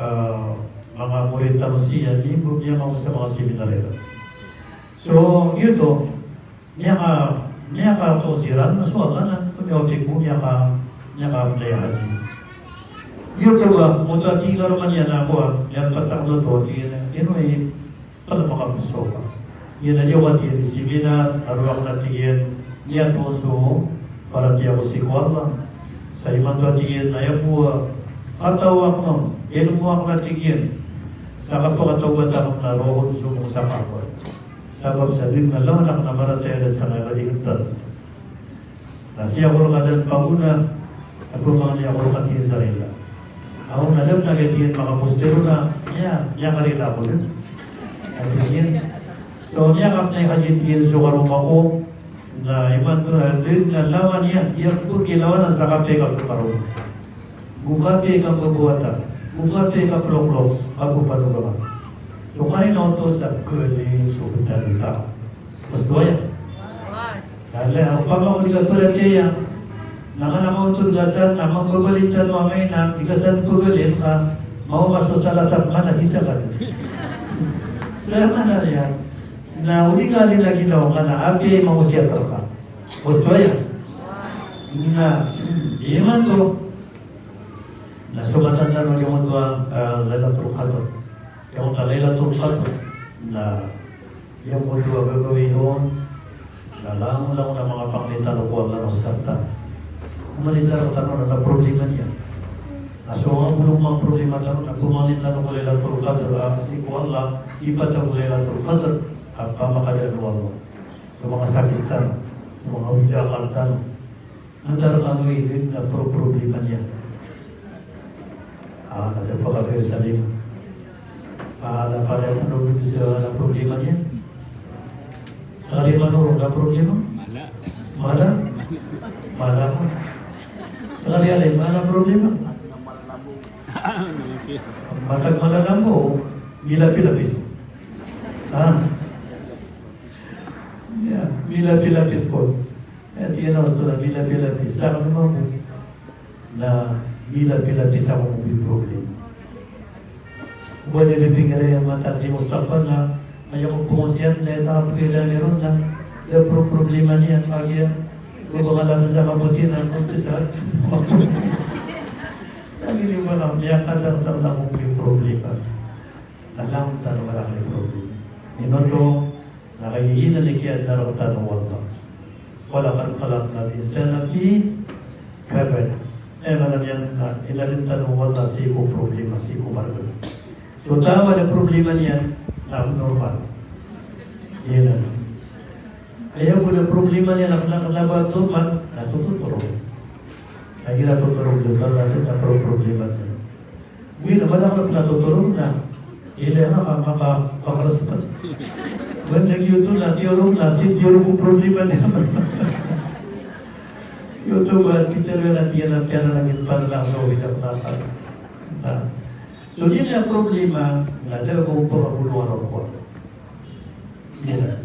ah, manga morit tano siya, di bo niyan mawasa manga seminar iran. So, giyoto, miyaka, miyaka to siran, na so Allah na, miyaka, miyaka, miyaka haji. Giyoto ba, mo ta tig a roma niyan na kowan, miyaka pasang oto, tig iyan, ino i Pala makapesoka. Iyan a liyo ka tig iyan i seminar, a rowak na tig iyan, niyan to so paratiyaya ko sii ko Allah. Sa imanto a tig iyan, na aya bo a kataw akn, ilmo akn a tig iyan. Sa kapakatawbat akn na roo so mong sa kapal. Sabap sa dn na lawan akn a maratiyaya da sa kaya ka di kntad. Na sii ko rka dn pagona, a pmangni ako rka tig iyan sa rila. Ako na dn na giya tig iyan makaposter na, iya, iya ka rila ako dn. A tig iyan. So, iya ka pnay haji tig iyan so karoma ko, na imanto na dn na lawan iya, iya ko kilawan sa kape ka so karoma. Go kape ka babawata, go kape ka ploklok, ka bo panogaman. So, kaya na oto sa kali so btad ka. Mas dowa iya. Kala, opama ko di ka pala siya, na ka na maontod ka san, na mambabalin tano amay na, di ka san pabalin ka, maoma so sala sa mana sisa ka. Saya mana niyan, na o di ka di na ginawa ka na, apiya i mangosiyat ka. Oto aya. Na, imanto, na so matan tano imanto a, ah, Lailatul Qadr. Imanto a Lailatul Qadr. Na, Imanto a gagawii on, na langolangon a manga pangni tano ko Allah na oskarta. Oman i sa rktano na problema niyan. Na so manga bolong manga problema tano na pmangni tano ko Lailatul Qadr, a sii ko Allah, ipatag o Lailatul Qadr, a pamakadaan o Allah. So manga sakit tano, so manga awida a akal tano. Antaa rkano i dn na pro-, problema niyan? Ah, na da pakapiya sa lima. Ah, na pala sa problema, sa na problema niyan. Sa lima no, na problema? Mala. Mala? Mala ko. Sa lima, mala problema? Matag mala lambo, milapilapis. Ah. Ya, milapilapis ko. Aya tig iyan a oto na milapilapis ako mambo. Na milapilapis ako mambo i problema. Oba di pipikir iyan a matas i mustaqbal na, aya ko pangosiyat na aya tanga pagilay ron na, aya pro-, problema niyan, kagiya, oba nga dapat sa kabuti na, oba sa, na miyakadakdakl ako mambo i problema. Alam tano a marata i problema. Ino oto, na kagiya giyanan i kiyaadna rktano o Allah. Wa laqad khalaqnal insana fi kabad. Aya maana niyan na inadn tano o Allah sii ko problema, sii ko margn. So taman a problema niyan na abnormal. Giyanan. Aya bo na problema niyan na kna, kna ba normal, na totoro. Kagiya totoro, totoro, na totoro problema niyan. Wina, mala ko na totoro na. Ilay na ka, maka, makarespen. Wina, giyoto na tiyoro, na sii tiyoro ko problema niyan. Giyoto ba, tiyoro na tiyan na tiyan na lagid pa na lang, no, wina, maka. Na. So, giyanan a problema, na da bo pakabolongan o Allah. Iya.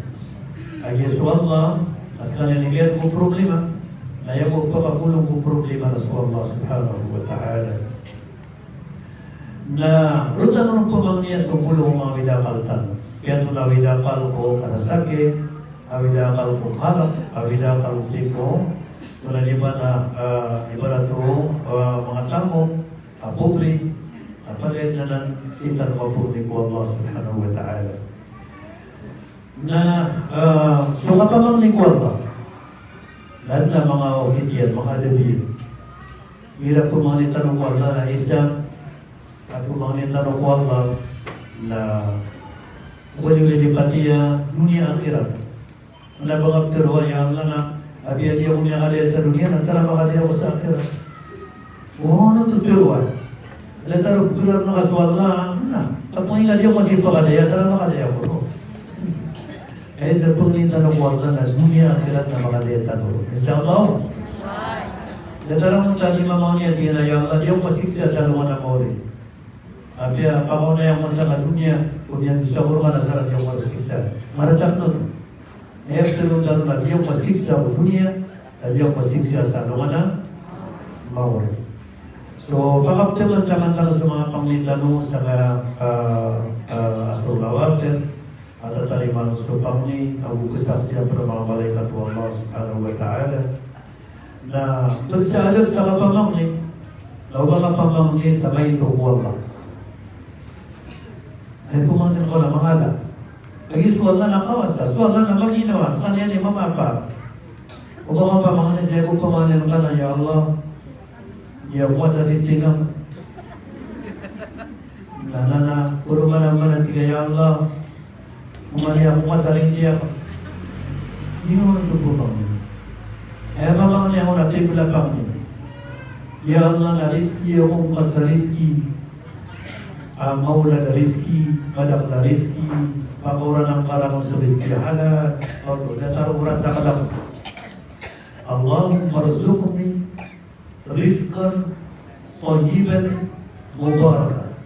Kagiya so Allah, a skaniyan i giyangkoto a problema, na aya bo pakabolong ko problema na so Allah subhanahu wa ta'ala. Na roo tano pamangniya so bolong o manga awida a akal tano. Giyoto na awida a akal ko karasakit, awida a akal ko kalk, awida a akal sii ko, so na di ba na, ah, ibarat o, ah, manga tamok, a pobre, a pagari anan sii tano kapamangni ko Allah subhanahu wa ta'ala. Na, ah, so kapamangni ko Allah. Adn a manga okit iyan, manga adabi iyan. Igira pmangnin tano ko Allah na isa, a pmangnin tano ko Allah na oba niyo lipati a doniya akhirat. Na ba ngka ptharoa, ya Allah, na apiya di ako miyakadaya sa doniya, na ska na makadaya ako sa akhirat. O, na ptharoa. Lagid o ptharoa na ka so Allah, na, kagiya di ako masipakadaya, ska na makadaya ako. Aya pmangnin tano ko Allah na doniya akhirat na makadaya tano. Insha Allah. Lagid o tano mamangni a di na, ya Allah, di ako masiksa sa alongan a maori. Apiya pakaonaya ako sa doniya, ko doniya bisa ko rka na ska na di ako masiksa. Maratak oto. Aya ptharoon tano na di ako masiksa ko doniya, na di ako masiksa sa alongan a maori. So, pakaptharoon tano so manga pangni tano sa ka, ah, ah, asor a wakto, a tatarimaan on so pangni, ago kasaksian pn o manga malaikat o Allah subhanahu wa ta'ala. Na pd sa adab sa kapamangni, na oba ka pamangni sa maito ko Allah. Aya pmangnin ka na mangala. Lagid so Allah na kawas ka, so Allah na maginawa, skaniyan i mamapa. Oba ka pamangni sa aya bo pamangnin ka na, ya Allah, di ako masa listing ka. Na, na, na, poro mana mana tig ka, ya Allah, oman i ako masa listing ka. Di niyo oto bo pamangni. Aya pamangni a mapipla pangni. Ya Allah, na rizki ako masa rizki. Ah, mawla na rizki, madak na rizki, pakaoran angka rakn so rizki a halal, oto, datar oras na kadak. Allahumma rzuqni rizqan tayyiban mubarakan.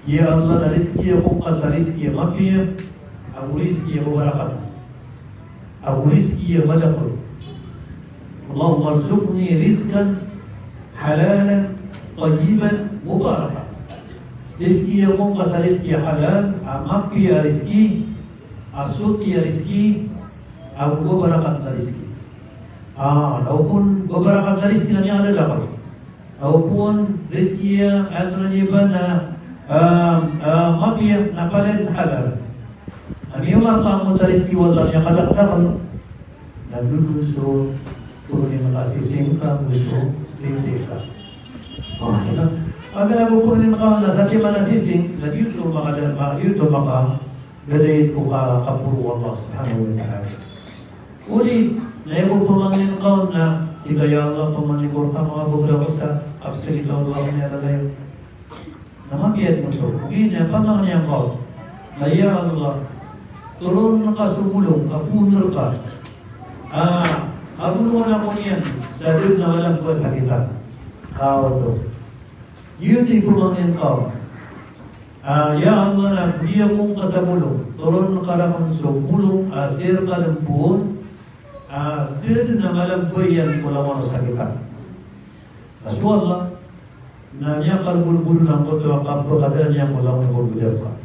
Ya Allah, na rizki ako masa rizki a mapiya, ago rizki a mubarakat. Ago rizki a madakl. Allahumma rzuqni rizqan halalan tayyiban mubarakan. Rizki ako masa rizki a halal, a mapiya a rizki, a soti a rizki, ago mubarakat a rizki. Ah, na opama mubarakat a rizki na miyakadakl. Ago opama rizki a, ano na niyan ba na, ah, ah, mapiya na palaya halal. Aya miyakadakl a rizki o Allah na miyakadakl. Na dodo so poro niyan a sising ka, so sising ka. Ah, na, ago opama na sising, na di oto makada, di oto makadakl ko kaporo o Allah subhanahu wa ta'ala. Odi na aya bo pamangnin ka on na, tig ka, ya Allah, pamangnin ko rka a manga bago ako sa kapsagit o Allah niyan a lalayon. Na mapiya oto. Ogaid na pamangnin ka on na, ya Allah, toroon ka so bolong a poon rka. Ah, a bolongan ako niyan sa da dn a malambo a sakitan. Ka oto. Giyoto i pamangnin ka on. Ah, ya Allah, na biyakong ka sa bolong, toroon ka rakn so bolong a sii rka dn poon, ah, da dn a malambo iyan ko langowan o sakitan. Na so Allah na miyakalbolbol angkoto a kapakadaan iyan ko langowan o sakitan.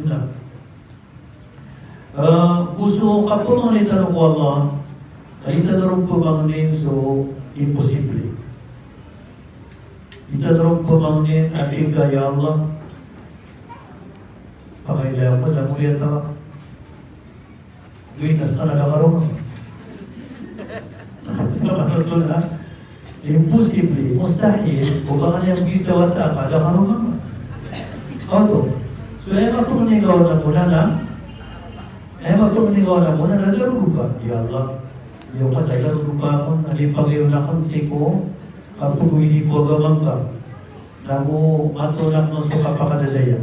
Na. Ah, go so kapamangni tano ko Allah, na di tano ron pamangnin so imposible. Di tano ron pamangnin a tig ka, ya Allah, pakailaya ako sa moriya ta. Gawii na ska na da karoma. Ska na da karoma. Imposible, mustahil, o ba ka niyan bisa wata ka da karoma. Oto. So, aya mapamangni ka on na mona na, aya mapamangni ka on na mona na darodopa. Ya Allah, iyo ka sa darodopa akn, na di pagayoon akn sii ko kapagowidi ko agama ngka. Nago matoon akn so kapakadadaya.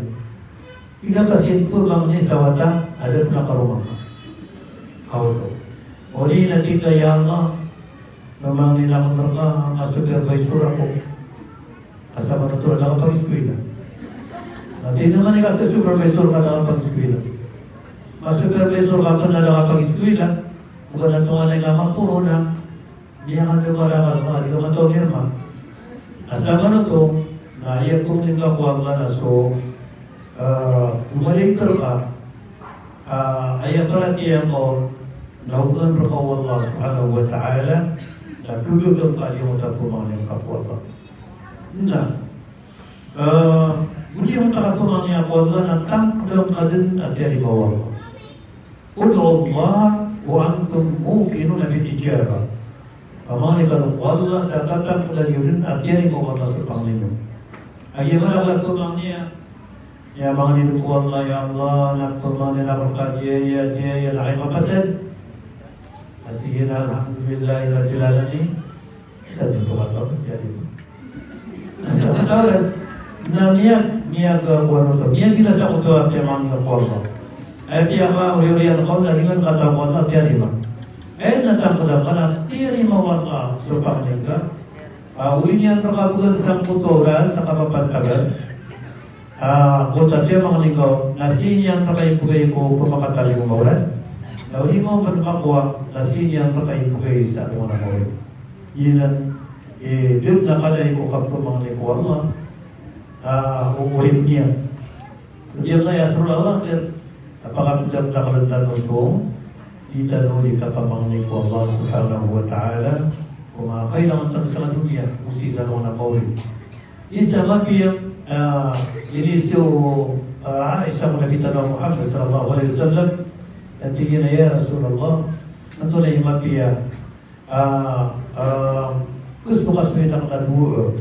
Ino ka sii pamangni sa wata a da pn a karoma. Ka oto. Odi na tig ka, ya Allah, pamangnin akn rka a supervisor ako. Asar man oto a da kapag-eskwela. Na tig iyan a mani ka supervisor ka a da kapag-eskwela. Ma-supervisor ka pn a da kapag-eskwela. Ogaid na tonganay ka maporo na miyakadakl a rakn a di ka mataw nirma. Asar man oto, na aya pamangnin ka ko Allah na so, ah, oba lingkar ka, ah, aya paratiyaya ka on na ogaan rka o Allah subhanahu wa ta'ala, na gagaga ka a di ngka pamangnin ka ko Allah. Na, ah, go di ngka pamangnin ko Allah na tangkdn ka dn a tiyarima o Allah. Ud'u Allah wa antum muqinun bil ijabah. Pamangni kano ko Allah sa tatampolan iyo dn a tiyarima o Allah so pangni iyo. Aya maana a pamangni a, aya mangni ko Allah, ya Allah, na pamangni ako rka giya, giya, giya, na aya mapasad. Ati giya na, alhamdulillahi rabbil alamin. Asa mataw, na miyag, miyag, ah, kowan oto. Miyag, ina sa oto a piyamangni ko Allah. Aya piyakaoriyan ko na di ngka kataw ko Allah, tiyarima. Aya na tampolan ka na tiyarima o Allah so pangni ngka. Ah, oway niyan rka bgan sangkoto a oras na kapapantagan. Ah, oto a piyamangni ka, na sii niyan rka ipgay ko pmakatalingoma a oras. Na odi mambo pn makowa, na sii niyan rka ipgay sa alongan a mawri. Giyanan, eh, dn a kadai ko kapmangni ko Allah, ah, o oripn iyan. Di Allah ya sura Allah, kir, a pakapdakdakl tano so, di tano di kapamangni ko Allah Subhanahu wa Ta'ala, ko manga kailangan tano sa doniya, o sii sa alongan a mawri. Isa a mapiya, ah, iniiza o, ah, Aisha ko Nabi tano a Muhammad sallallahu alaihi wasallam, na tig iyan a, "Ya Rasulullah, antonaa i mapiya, ah, ah, kasokasoy akn a dowa?"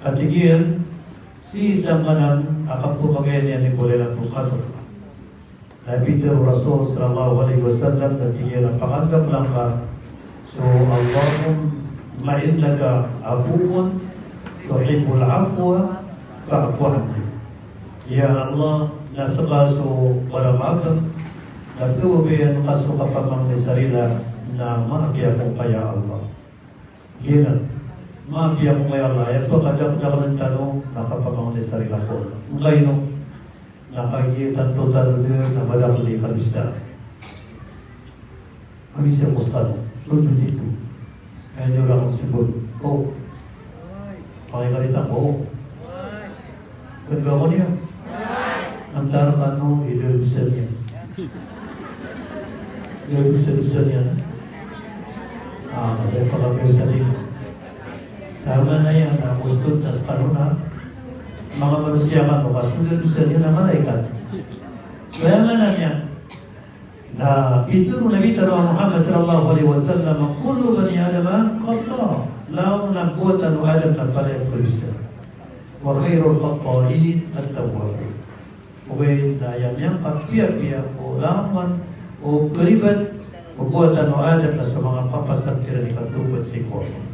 Katig iyan, sii sa maana a kapmagaya niyan ko Lailatul Qadr. Na pitharo o Rasul sallallahu alaihi wasallam, na tig iyan a pakanggaplangka so, "Allahumma innaka afuwwun tuhibbul afwa fa'fu anni." Ya Allah, na ska so baramakan, na kababayaan ka so kapamangni sa rila, na maapiya ako ka ya Allah. Giyanan. Maapiya ako ka ya Allah. Aya pkadakdakl tano na kapamangni sa rila ko. Angkaino? Na kagiya tanto tano dn na madakl i kadosaan. Kami sa Ustad, so dito. Kaya niyo lang ang sagot. O. Pakikita ko. Pwede ba ako niya? Antara kano, ida dosa niya. Ida dosa, dosa niya. Ah, masaya pa kami sa dito. Sa maana niyan na Ustad na sa kano na, manga manosiya kano, kaso ida dosa niyan na malaikat. Kaya maana niyan, na pitharo o Nabi tano a Muhammad sallallahu alaihi wasallam, "Kullu bani Adama khatta'." Langon a mbotan o Adam na palaya pkhadosa. "Wa khairul khatta'in at-tawwabun." Ogaid na aya miyangkapiyapiya o langon o karibat o mbotan o Adam na so manga papasak kiran i katawbat sii ko Allah.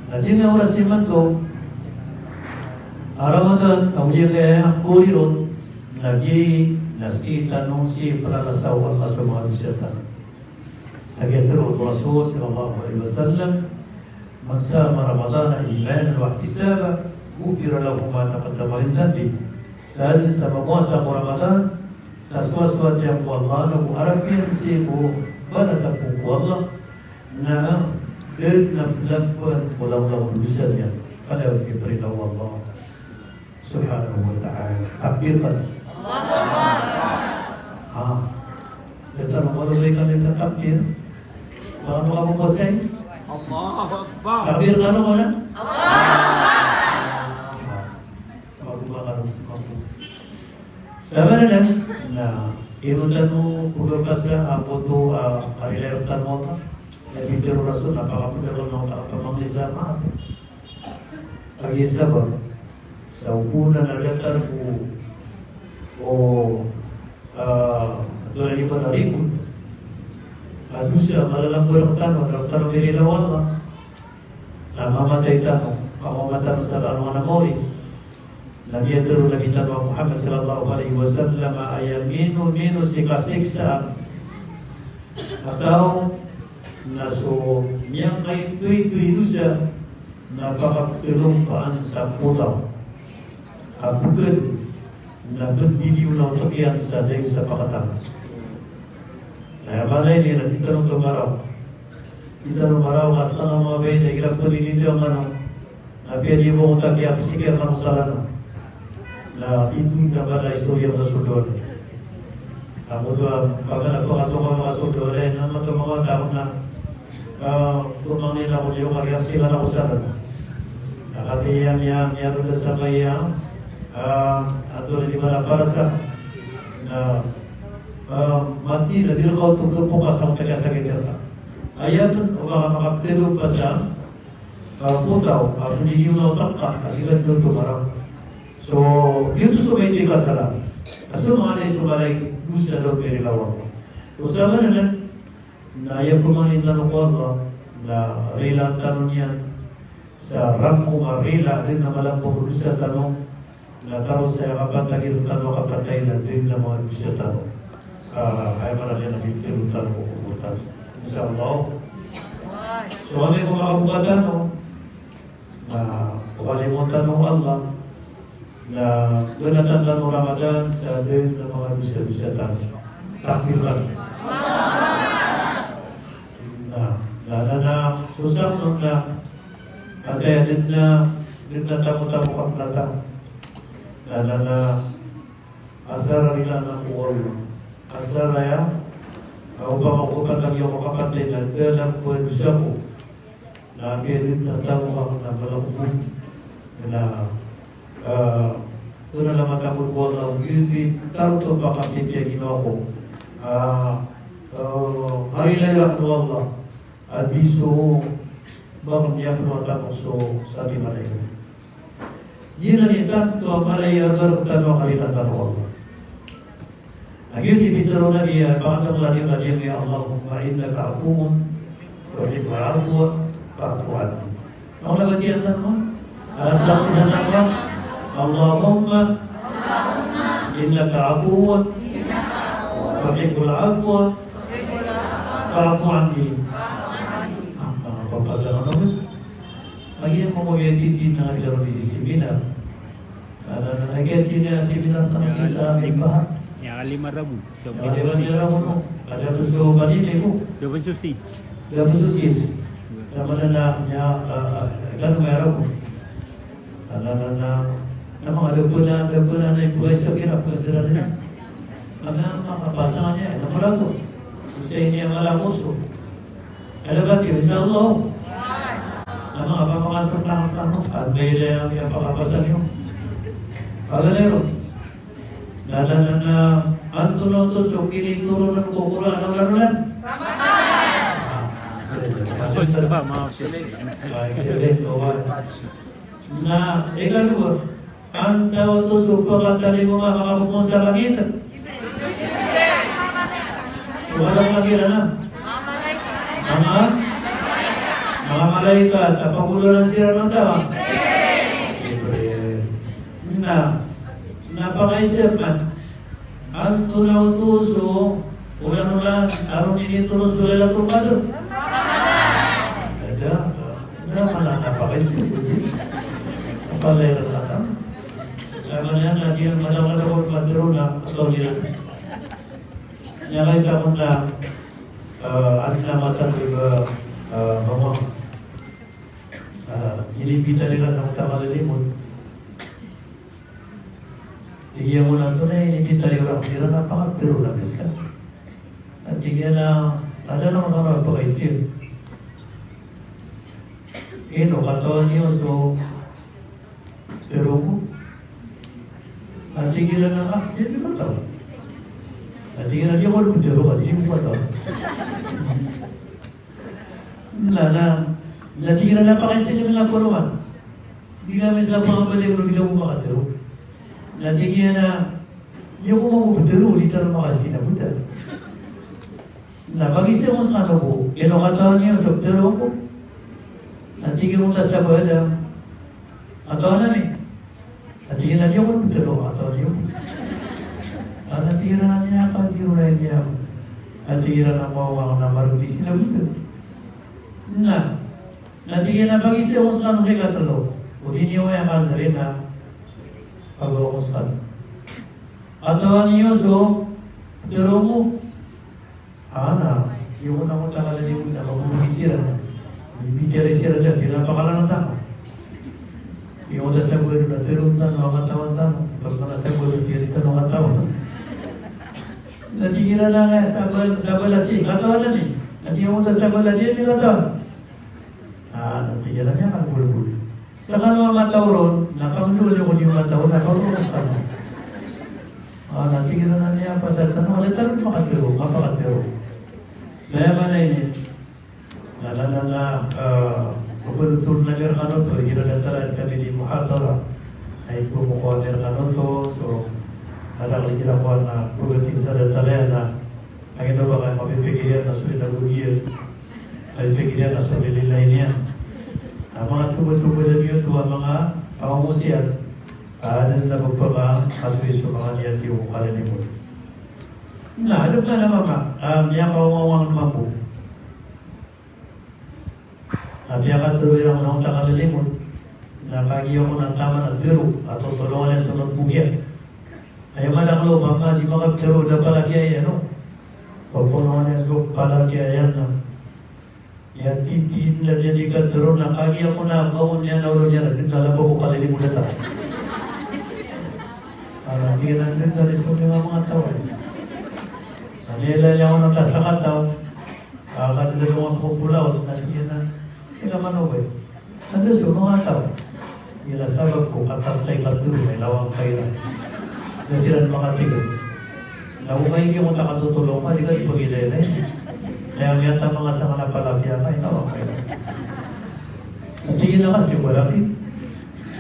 Na di nga oras imanto a Ramadan, a odi aya ko ori ron, na giya na sii tano sii plalasa o Allah so manga dosa tano. Lagid a tharo o Rasul sallallahu alaihi wasallam, "Man sama Ramadana imanan wa ihtisaban, ghufira lahu ma taqaddama min dhanbih." Sa dn sa mamowasa ko Ramadan sa soasoat iyan ko Allah, na go arap iyan sii ko balasan ko Allah, na dn a plampan ko langolangon o dosa niyan. Pada iyan pitharo o Allah Subhanahu wa Ta'ala. Takbir kano. Allahu Akbar. Ha. Datar a manga lolay kano i takbir. Manga manga manga. Allahu Akbar. Takbir kano, mana? Allahu Akbar. Manga manga manga. Sabanan na, ino tano pagapasa a boto a karilay tano a. Na pitharo o Rasul na pakapagalaw na otak a pamangni sa maap. Kagiya sabap sa ogonan a datar ko, o, ah, antonaa i ba na ribot a dosa a malalambo rktano, rktano mirila o Allah. Na mamatay tano, ka mamatay tano sa alongan a mawri. Na miyatharo o Nabi tano a Muhammad sallallahu alaihi wasallam a aya minomino sii kasiksaan a taw na so miyakaitoito i dosa na pakapkalompaan sa potaw a bokad na pndiliyo na otak iyan sa daig sa pakatanga. Na aya maana ini na di tano kmaraw. Di tano maraw ka ska na manga bay na igira pniliyo a mano. Na piya di bo otak iyan, sikir na manga sala na. Na ito i tabala istoriya na so dowa. Ako dowa, baga na pakatonga manga so dowa, na mato manga tao na, ah, tumangin ako niyo, kaya sila na ko sala na. Na kati iyan, iyan, iyan, uda sa kaya, ah, ato na di ba na para sa, na, ah, mati na di rka oto kpokas na otak iyan sa kaya. Aya pn o ba ka makaptharo pasa, ah, potaw, ah, pn di niyo na otak ka, ah, di ka dn oto maraw. So, giyoto so maito i kasala. A so manga da i so mala i dosa daw pn i kawa. So, sa maana nan, na aya pmanin tano ko Allah, na rilaan tano niyan, sa rakhom a rila dn a mala ko dosa tano, na taro sa aya kapatay tano, kapatay na dn a manga dosa tano. Sa aya mala niyan a pitharo tano ko kobor tano. Insha Allah. So, aya ko makapoka tano, na pakalimon tano o Allah, na ganatan tano o Ramadan sa dn a manga dosa-dosa tano. Takbir tano. Na, na, na, na, so sa manga, na, antay a dn a, dn a tamo-tamo ka pnata. Na, na, na, asar a rilaan ako o Allah. Asar aya, a, opama ko kapatay, ako kapatay na dn a manga dosa ko. Na apiya dn a tamo ka na mala ko. Na, ah, kna a matago ko Allah, giyoto i tarotop a kapipiya ginawa ko. Ah, ah, a rila iran ko Allah. A di so, ba ko miyapno a tamo so, sa di malaikat. Giyanan i tanto a mala i agar tano a karila tano o Allah. Lagid o pitharo o Nabi, a pakatakla niyan a, Allahumma innaka afuwwun tuhibbul afwa fa'fu anni. Ano na ba giyanan, ma? Ano na ba giyanan, ma? Allahumma innaka afuwwun tuhibbul afwa fa'fu anni. Ah, ah, papasalamat ako. Aya mambo a titho na di seminar. Ada, ada lagi a titho na seminar tano sii sa Mimbar. Aya lima ragon. So, aya lima ragon, no? Ada pn so balini ko. Dowa pn so sis. Dowa pn so sis. Sa maana niyan, ah, ah, kano maya ragon. Ada, ada, ada. Na manga da pn a, da pn a na ibo a isa kira pn sa da. Kami a makapasangan iyan, na mala ko. Isa ini a mala ko so. Ada ba, insha Allah. Ano, apa makasang-kasang mo? Ano ba ila yang, yang pakapasang niyo? Ano na ron? Na, na, na, na, antonaa oto so kinitoron ko Qur'an a olan-olan? Ramadan. Ah, excellent. Ah, excellent. Na, ikadowa, antaa oto so pakatalingoma a makapopon sa langit? Wala ka kira na. Manga? Manga malaikat. A pagolalan siran o antaa? Jibril. Na, na pakaisa man. Antonaa oto so olan-olan a ron initoron so Lailatul Qadr? Ada. Na, mana na pakaisa. Apa Lailatul Qadr? Sa maana niyan na di madakadakl a pagtharoon a katawan iran. Aya kaisa ko na, eh, adn a masa ko ba, eh, mama. Eh, inipitan iran a matamal a limon. Tig iyan a antonaa i inipitan iran, iran a pakatharo na biska. Tig iyan a, adn a masa a pakaisa. Ino katawan iyo so Tharo ko. Tig iran a, ah, di ko katawan. Tig iran a, di ko katawan, di ko katawan. Na, na, na tig iran a, pakaisa kami sa Qur'an. Di kami sa pangabalik, di kami makatharo. Na tig iran a, di ko makatharo, di tano makasina, buta. Na pagisa ko skano ko, ino katawan iyo so pitharo ko? Na tig iyan a, sabala. Katawan ami. Na tig iyan a, di ako pitharo, katawan iyo. Na tig iran a, niyan a pitharo na niyan. Na tig iran a, maoma na marodi sila buta. Na, na tig iyan a, pagisa ko skano ko ikatlo. O di niyo aya kasarina. Pagisa ko skano. Katawan iyo so pitharo ko? Ana, iyo ko na ko takala di ko na ko siran. Bibitiyara siran, di na pakalangan tano. Iyo ko na sabala na tharo tano, katawan tano. Pagka na sabala, di tano katawan. Na tig iran a, sabala, sabala sii, katawan ami. Na iyo ko na sabala, di ami katawan. Ah, na tig iyan a, niyan a bolbol. Skano a mataw ron, na pangndol iyo ko di mataw, na pangndol skano. Ah, na tig iran a, niyan a pasad tano, a da tano makatharo, mapakatharo. Na aya maana ini, Na, na, na, na, eh, pagpatotol na iran kano oto, igira datar a di kami di muhadara. Na ipomoko iran kano oto, so, na da ko igira ko na pagdating sa datar iyan na, agi na ba ka mapipikir iyan na so linagogi iyan. Mapipikir iyan na so lililay niyan. Na manga tobo-tobo iyan oto a manga pangosiyat. Aden na pagpaka, kasoy so manga niyat iyo ko kalilimod. Na, adn ka na mama, ah, miyakaongawang mambo. Na piyakatero iran ko na onta kalilimod. Na kagiya ko na taman a tero, a totolongan iyan so notebook iyan. Aya madakl o mama, di makatero, da palagi iyan, no? Totolongan iyan so palagi iyan na. Iya titi na di, di katero na kagiya ko na bangon iyan na olo niyan na di kalaba ko kalilimod a ta. Ah, di na di na di so manga manga taw. Na di na iyan ko na kasakataw. Ah, kadila ko mapopolaos na di na. Di na mano ba. Anda so manga taw. Aya sabap ko katas tay katero na ilawang kay na. Na siran makatigil. Na o kagiya ko na katotolongan, di ka di pagilay na. Kaya miyata manga sanga na palagi a kay na, okay. Tig iyan a kasi o ba lagi.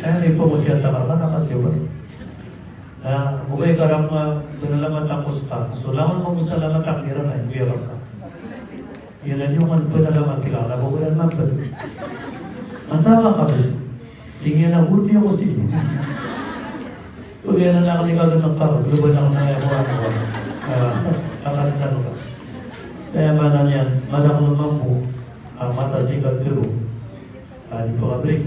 Kaya di po mo siya takar na kasi o ba. Na, o ba ikaram nga, pnalamat ako sa ka. So, langon mo sa lamat ako, ira na, hindi ako ka. Ira niyo man pnalamat ika, na ba ko yan man pn. Ang tama ka ba? Tingin na, hindi ako sige. Pag yan ang nakalimutan ng tao, luban ako na yan, wala ko. Ah, kakalimutan ko. Kaya mana niyan, madakl mambo, ang mata sa ikatlo. Ah, di pa ka-break.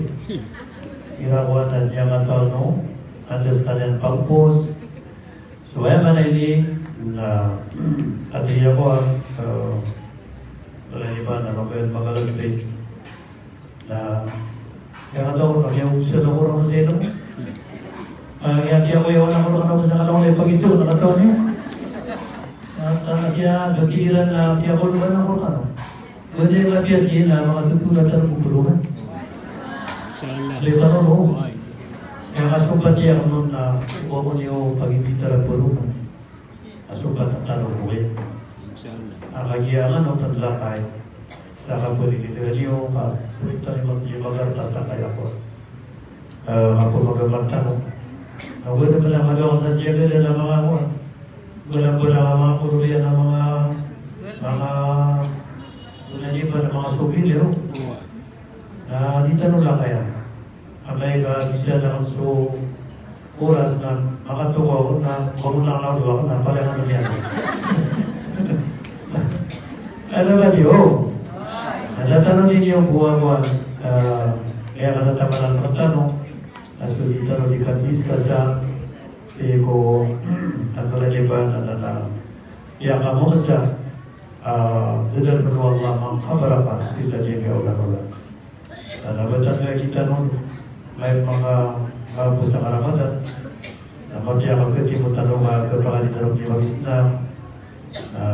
Ira ko na niyan nga tao, no? Understand yan, pag-pause. So, aya mana ini, na, ati ako, ah, ah, wala iba na mag-, mag-alas tres. Na, kaya ka daw, kami ang gusto na ko rin sa ino. Ah, kaya di ako yung anak ko na ko sa kalawang na pag-iso, na kataon niyo. Na, na, kaya, nakikiran na, kaya ko naman ako, ano. Pwede na kaya siya na, mga tutunan sa nagpupulungan. Inshallah. Kaya ka daw, oo. Ay. Kaya kasumpat siya ako nun na, kuha ko niyo pag-imbita na pulungan. Aso ka tatalo ko eh. Inshallah. Ang kagiya nga no, tadlakay. Sa kapwede ni Daniel, ka, pwede tayo mag-, mag-, mag-, tas na kaya ko. Ah, ako mag-, mag-, tano. Ako na pala mag-, sa siya ka na mga ako. Wala, wala, mga kurulian ng mga, mga, wala, di ba, ng mga souvenir, oh. Na di tano lakayan. Amay ka bisa na so oras na makatokaw na bangon na ako na pala na niyan. Ano ba niyo? Nasa tanong ninyo buwan-buwan, ah, kaya katatapanan ng tanong, as ko di tanong di ka discuss na, si ko, ang kalaliban, ano na, kaya ka mo sa, ah, dito po Allah, mga kabarapa, sila niya kaya ulan-ulan. Na batan nga kita non, may mga, ah, pustaka Ramadan, na matiya ka pwede mo tanong, ah, kapakalitan mo ni Mag-Islam, na,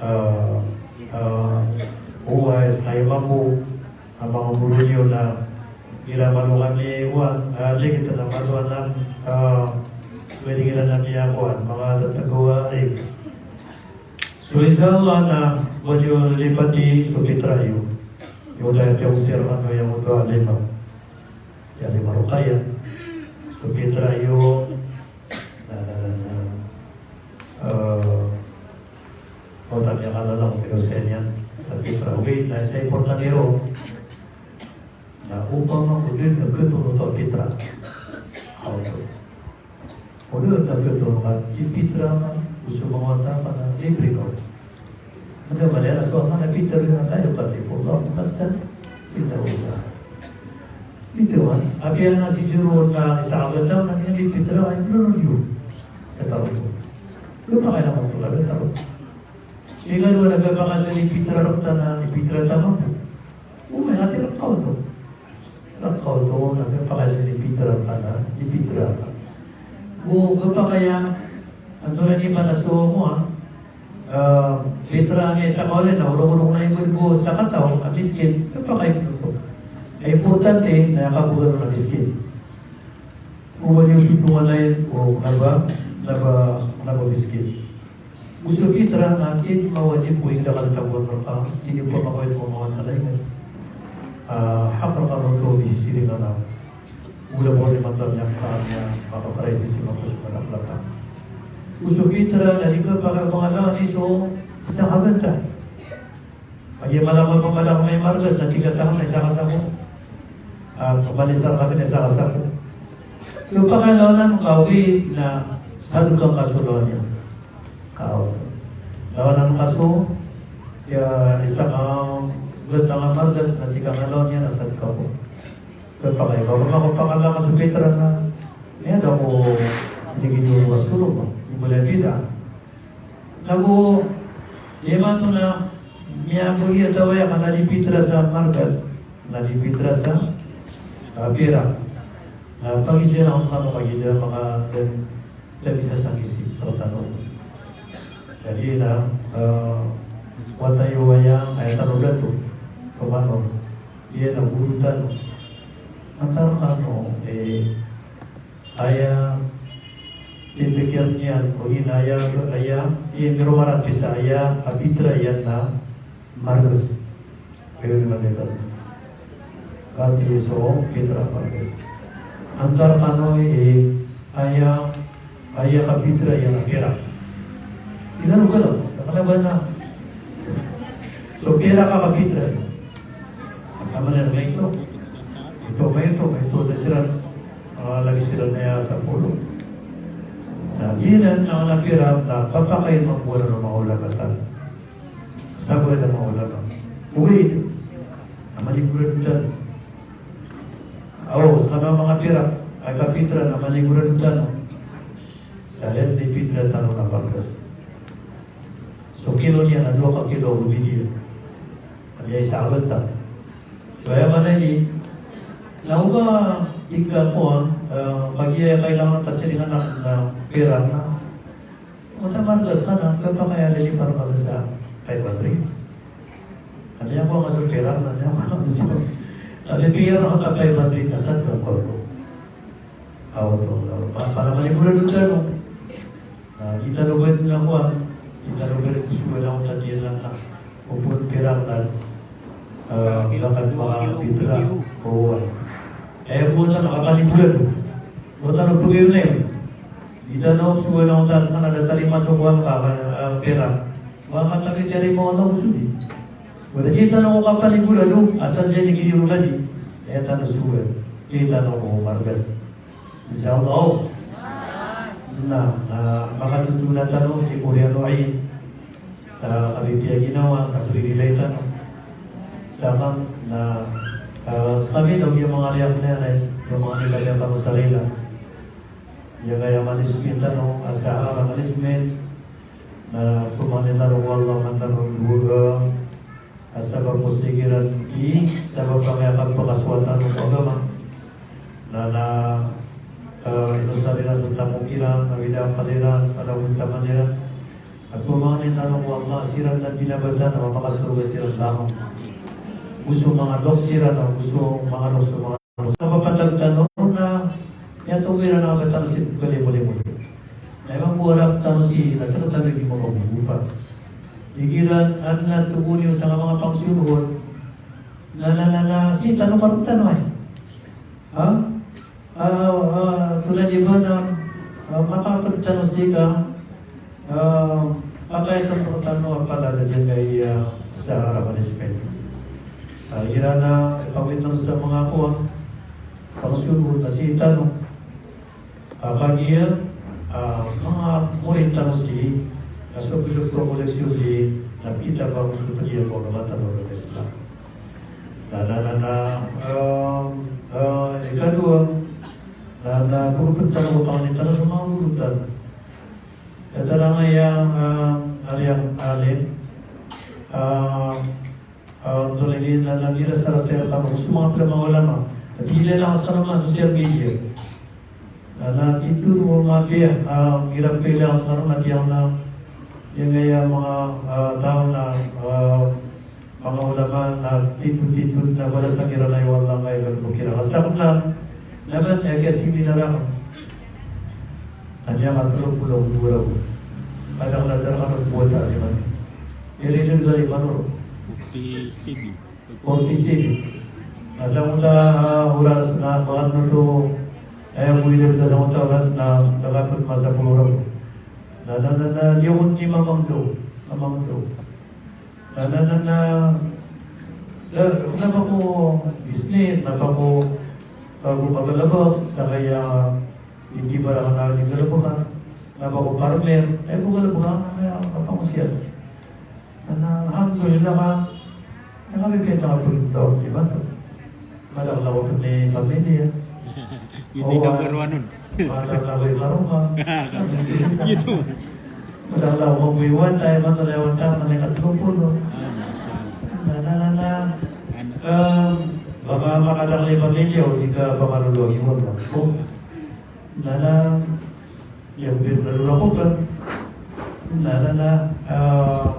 ah, ah, uwais, ay mambo, ang mga guro niyo na, ira malo kami, wan, ah, di kita na malo na, ah, pwede kita na niya, wan, mga tatagawa, eh. So, insha Allah na, wan iyo lipati so pitra iyo. Iyo tayo piyausir ano yang oto a lima. Iya lima rokaya. So pitra iyo. Na, na, na, na. Eh, o tabi a kalala ko pira sa iyan. Sa pitra. Okay, na sa importante ro. Na opama ko dn na gto oto a pitra. Oto. O dn na gto ka di pitra ka, o so manga wata ka na libre ka. Mada mala na so ka na pitra na tayo ka di po ba, basta pitra ka. Ito man, apiya na si Juro na isa ka bata na niyan di pitra ka, ino niyo. Kataw ko. Luma ka na mo pula, kataw. Ikadowa na gabaka sa di pitra ka na, di pitra tama. O, may hati rk ka oto. Rk ka oto, na kapakay sa di pitra ka na, di pitra ka. Go, kapakay a, antonaa i panaso mo, ah, ah, pitra niyan sa kawalan na, orong-orong na iyan go sa kataw, a miskin, kapakay oto. Ay importante na kabugan na miskin. O, wani o situngan na iyan, o, naba, naba, naba miskin. Go so pitra na sii mawajib ko ingd a katatagoan rka, tig iyan a pakaoy ko manga talayngn. Ah, hak rka oto a bisiring anan. Ola bo rimanto a miyakta a miyakapakrisis imanto so manga taw. Go so pitra na di kapakay o pangalawan iyan so sdang a bantang. Kagiya mala ko, mala ko may margas na tig a sangka, na isa ka sako. Ah, kabalisar kami na isa ka sako. So pangalawanan ka oway na sadka ka so lawan iyan. Aw. Lawanan ka so, ya, isa ka bantang a margas na tig a lawan iyan na sadka ko. Kapakay, ba, ba, ba, pangalawan ka so pitra na, ya, da ko, hindi ko mas tulog, ba? Hindi mo lang bida. Nago, imanto na, miyabagi a taw aya ka na di pitra sa margas, na di pitra sa, ah, pirak. Na pagizaan ako sa kano kagiya maka, dan, dan isa sa ngisi, sa tano. Jadi na, ah, wata iyo aya, aya tano dato, kumano, iya na guru tano. Antar kano, eh, Aya pipikir iyan, o ina aya, aya, iyan miromarat isa aya a pitra iyan na margas. Kaya naman ito. Pati so pitra margas. Antar kano i aya, aya ka pitra iyan na pirak. Ina lo kala, kala ba na. So pirak ka pitra. Sama na ito. Ito, may ito, may ito, da siran. Ah, lagid siran aya sapolo. Na giyanan a manga pirak na papakayn mambo anan o manga ulama tano. Sabaad a manga ulama. Oway, a maligoran tano. Aw, sa kano a manga pirak, a kapitra na maligoran tano. Sa led di pitra tano na margas. So kilo niyan na dowa ka kilo a gomidi. Aya isa a bantang. So aya maana niyan na oba ika kowan, eh, kagiya kailangan ka siringan na, na pira na. Oto margas ka na, kapakay a lagid para margas ka five hundred. Aya kowan ka so pira na, aya kowan ka so. Aya pira ka five hundred na sa dowa ka kilo. Aw, oto, oto. Pa, para maligoran tano. Na, di tano ba na kowan, di tano ba so langon tano iyan na, opama pirak na, eh, bakat manga pitra, o, eh, bo tano kapaligoran. Bo tano pagayon na iyan. Di tano so langon tano na datar imanto kowan ka, eh, pirak. Ba ka tano tiyarima o Allah so di. Wala di tano ko kapaligoran, asal di tano giri o lagi. Eh, tano so, eh, di tano ko margas. Insha Allah. Na, na, makatotona tano sii ko Riyadul Ain. Sa kapipiya ginawa, sa kapirilay tano. Sa man, na, ah, sa kami daw giyangkaya manga riyak na, na, giyangkaya manga riyak na, sa Riyadh. Giyangkaya management tano, a ska a management. Na, pamangnin tano ko Allah, man tano duga. A sabap ko sii kiran i, sabap a miyakapakasowa tano ko agama. Na, na, eh, inosar iran so tamok iran, awida a akal iran, pd a taman iran. A pamangnin tano ko Allah, siran na binabatan a makasorga siran langon. Go so manga loks iran, go so manga loks, so manga loks. Sa kapantag tano na, aya togo iran a ba tano sii kalimo-limo. Na imanto ko harap tano sii, na tano tano di makagogopa. Igira adn a togo niyo sa manga pangsiyogo. Na, na, na, na, sii tano marok tano ay. Ha? Ah, ah, tulad iyan na, ah, makapd tano sii ka, ah, pakay sa tano a palad a giyangkaya, ah, sa Arab Spring. Ah, igira na, pawit tano sa manga kowan, pangsiyogo na sii tano. Ah, kagiya, ah, manga morit tano sii, na so pd ko koleksiyon sii, na kitab a so pd iyan ko agama tano a Islam. Na, na, na, na, ah, ah, ikadowa, na, na, pd tano ko pangnin tano so manga goro tano. Datar angkaya, ah, ari ang alim, ah, Ah, oto lagid na, na, igira sa, sa, sa, sa, so manga pd a manga ulama. Ati, ilay lang sa tano na social media. Na, na, tito, o manga piya, ah, igira pd a ilay lang sa tano na, tiyan na, giyangkaya manga, ah, taw na, ah, manga ulama na, tito, tito, na, balasan iran na, o Allah, angkaya, giyangkaya, bokira. Basta ko na, na, na, aya kiyasiminar akn. Aya matlo ko lo, goro. Kadaklan a daraka na bo ta di man. Iri na di man. Forty-seven. Forty-seven. Na sa mota, ah, oras na bagan na to. Aya bo iri na sa mota oras na dapat masa polo ragon. Na, na, na, na, liyo ni mamang do. Mamang do. Na, na, na, na, na, na ba ko business, na ba ko, ba ko magalabak, sa kaya, hindi ba lang na, hindi ba lang na ba ko farmer, ay, ko galabak, ay, kapangusiyat. Na, na, alhamdulillah, ka, na kami kaya nakapagdaw, di ba? Madakl ako pn i pamilya. Ito i number one on. Madakl ako i karoma. Ito. Madakl ako mambo i wata, i wata, i wata, na ikatlo polo. Ah, masha Allah. Na, na, na, na. Em, baka makadakl i pamilya o di ka pakaluluwa i wata. O. Na, na, Iya, biro na loloko ka. Na, na, na, ah,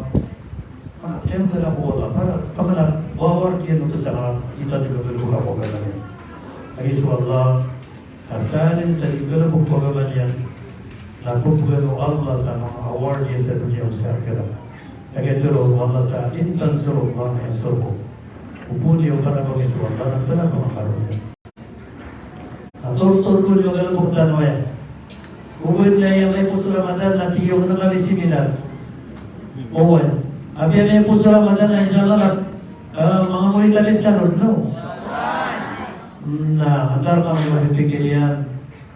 ah, iya, na, na, ko Allah, para, para, wawar kiyan oto sa, kita di ba, biro na loloko ka na. Lagi so Allah, asal sa di ba loloko ka ba niyan. Na pagano Allah sa manga award iyan sa doniya o sa akhirat. Lagi so Allah sa, in tansurullaha yansurkum. Opama niyo para ba so Allah, na para ba makaroon. Ator, tor ko niyo galbok tano aya. Owen na aya maipos o Ramadan na tiyong na kami seminar. Owen. Apiya maipos o Ramadan na insha Allah na, ah, manga murid kami sa tanod, no? Na, antar kami mapipikir iyan.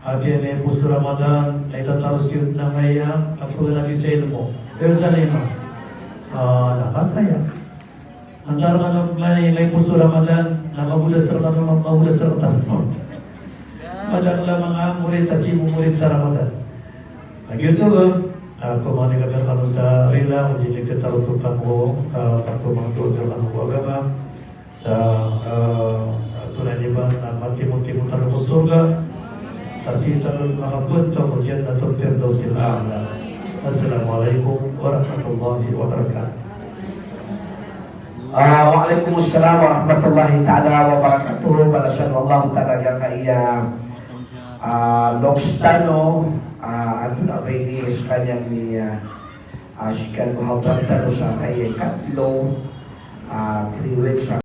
Apiya maipos o Ramadan, na itataros iyo na ngaya, kapag lagi sa ilmo. Pero sa lima. Ah, dapat kaya. Antar man a may, maipos o Ramadan, na magodas rktano, magodas rktano. Madakl a manga murid a sii bo murid sa Ramadan. Lagid oto ba, ah, pamangni ka rktano sa rila, odi na kataroto tano, ah, pagpamangni tano ko agama, sa, ah, tonaa niyan ba, na matimo-timo tano ko sorga, a sii tano makabantog ko Jannatul Firdausil A'la. Assalamu alaikum warahmatullahi wabarakatuh. Ah, wa alaikum assalam warahmatullahi ta'ala wabarakatuh. Balasan o Allah ta'ala giyangkaya, ah, loks tano, ah, antonaa ba ini, skaniyan i, ah, ah, skaniyan i muhadara tano sa kaya ikatlo, ah, three weeks, ah,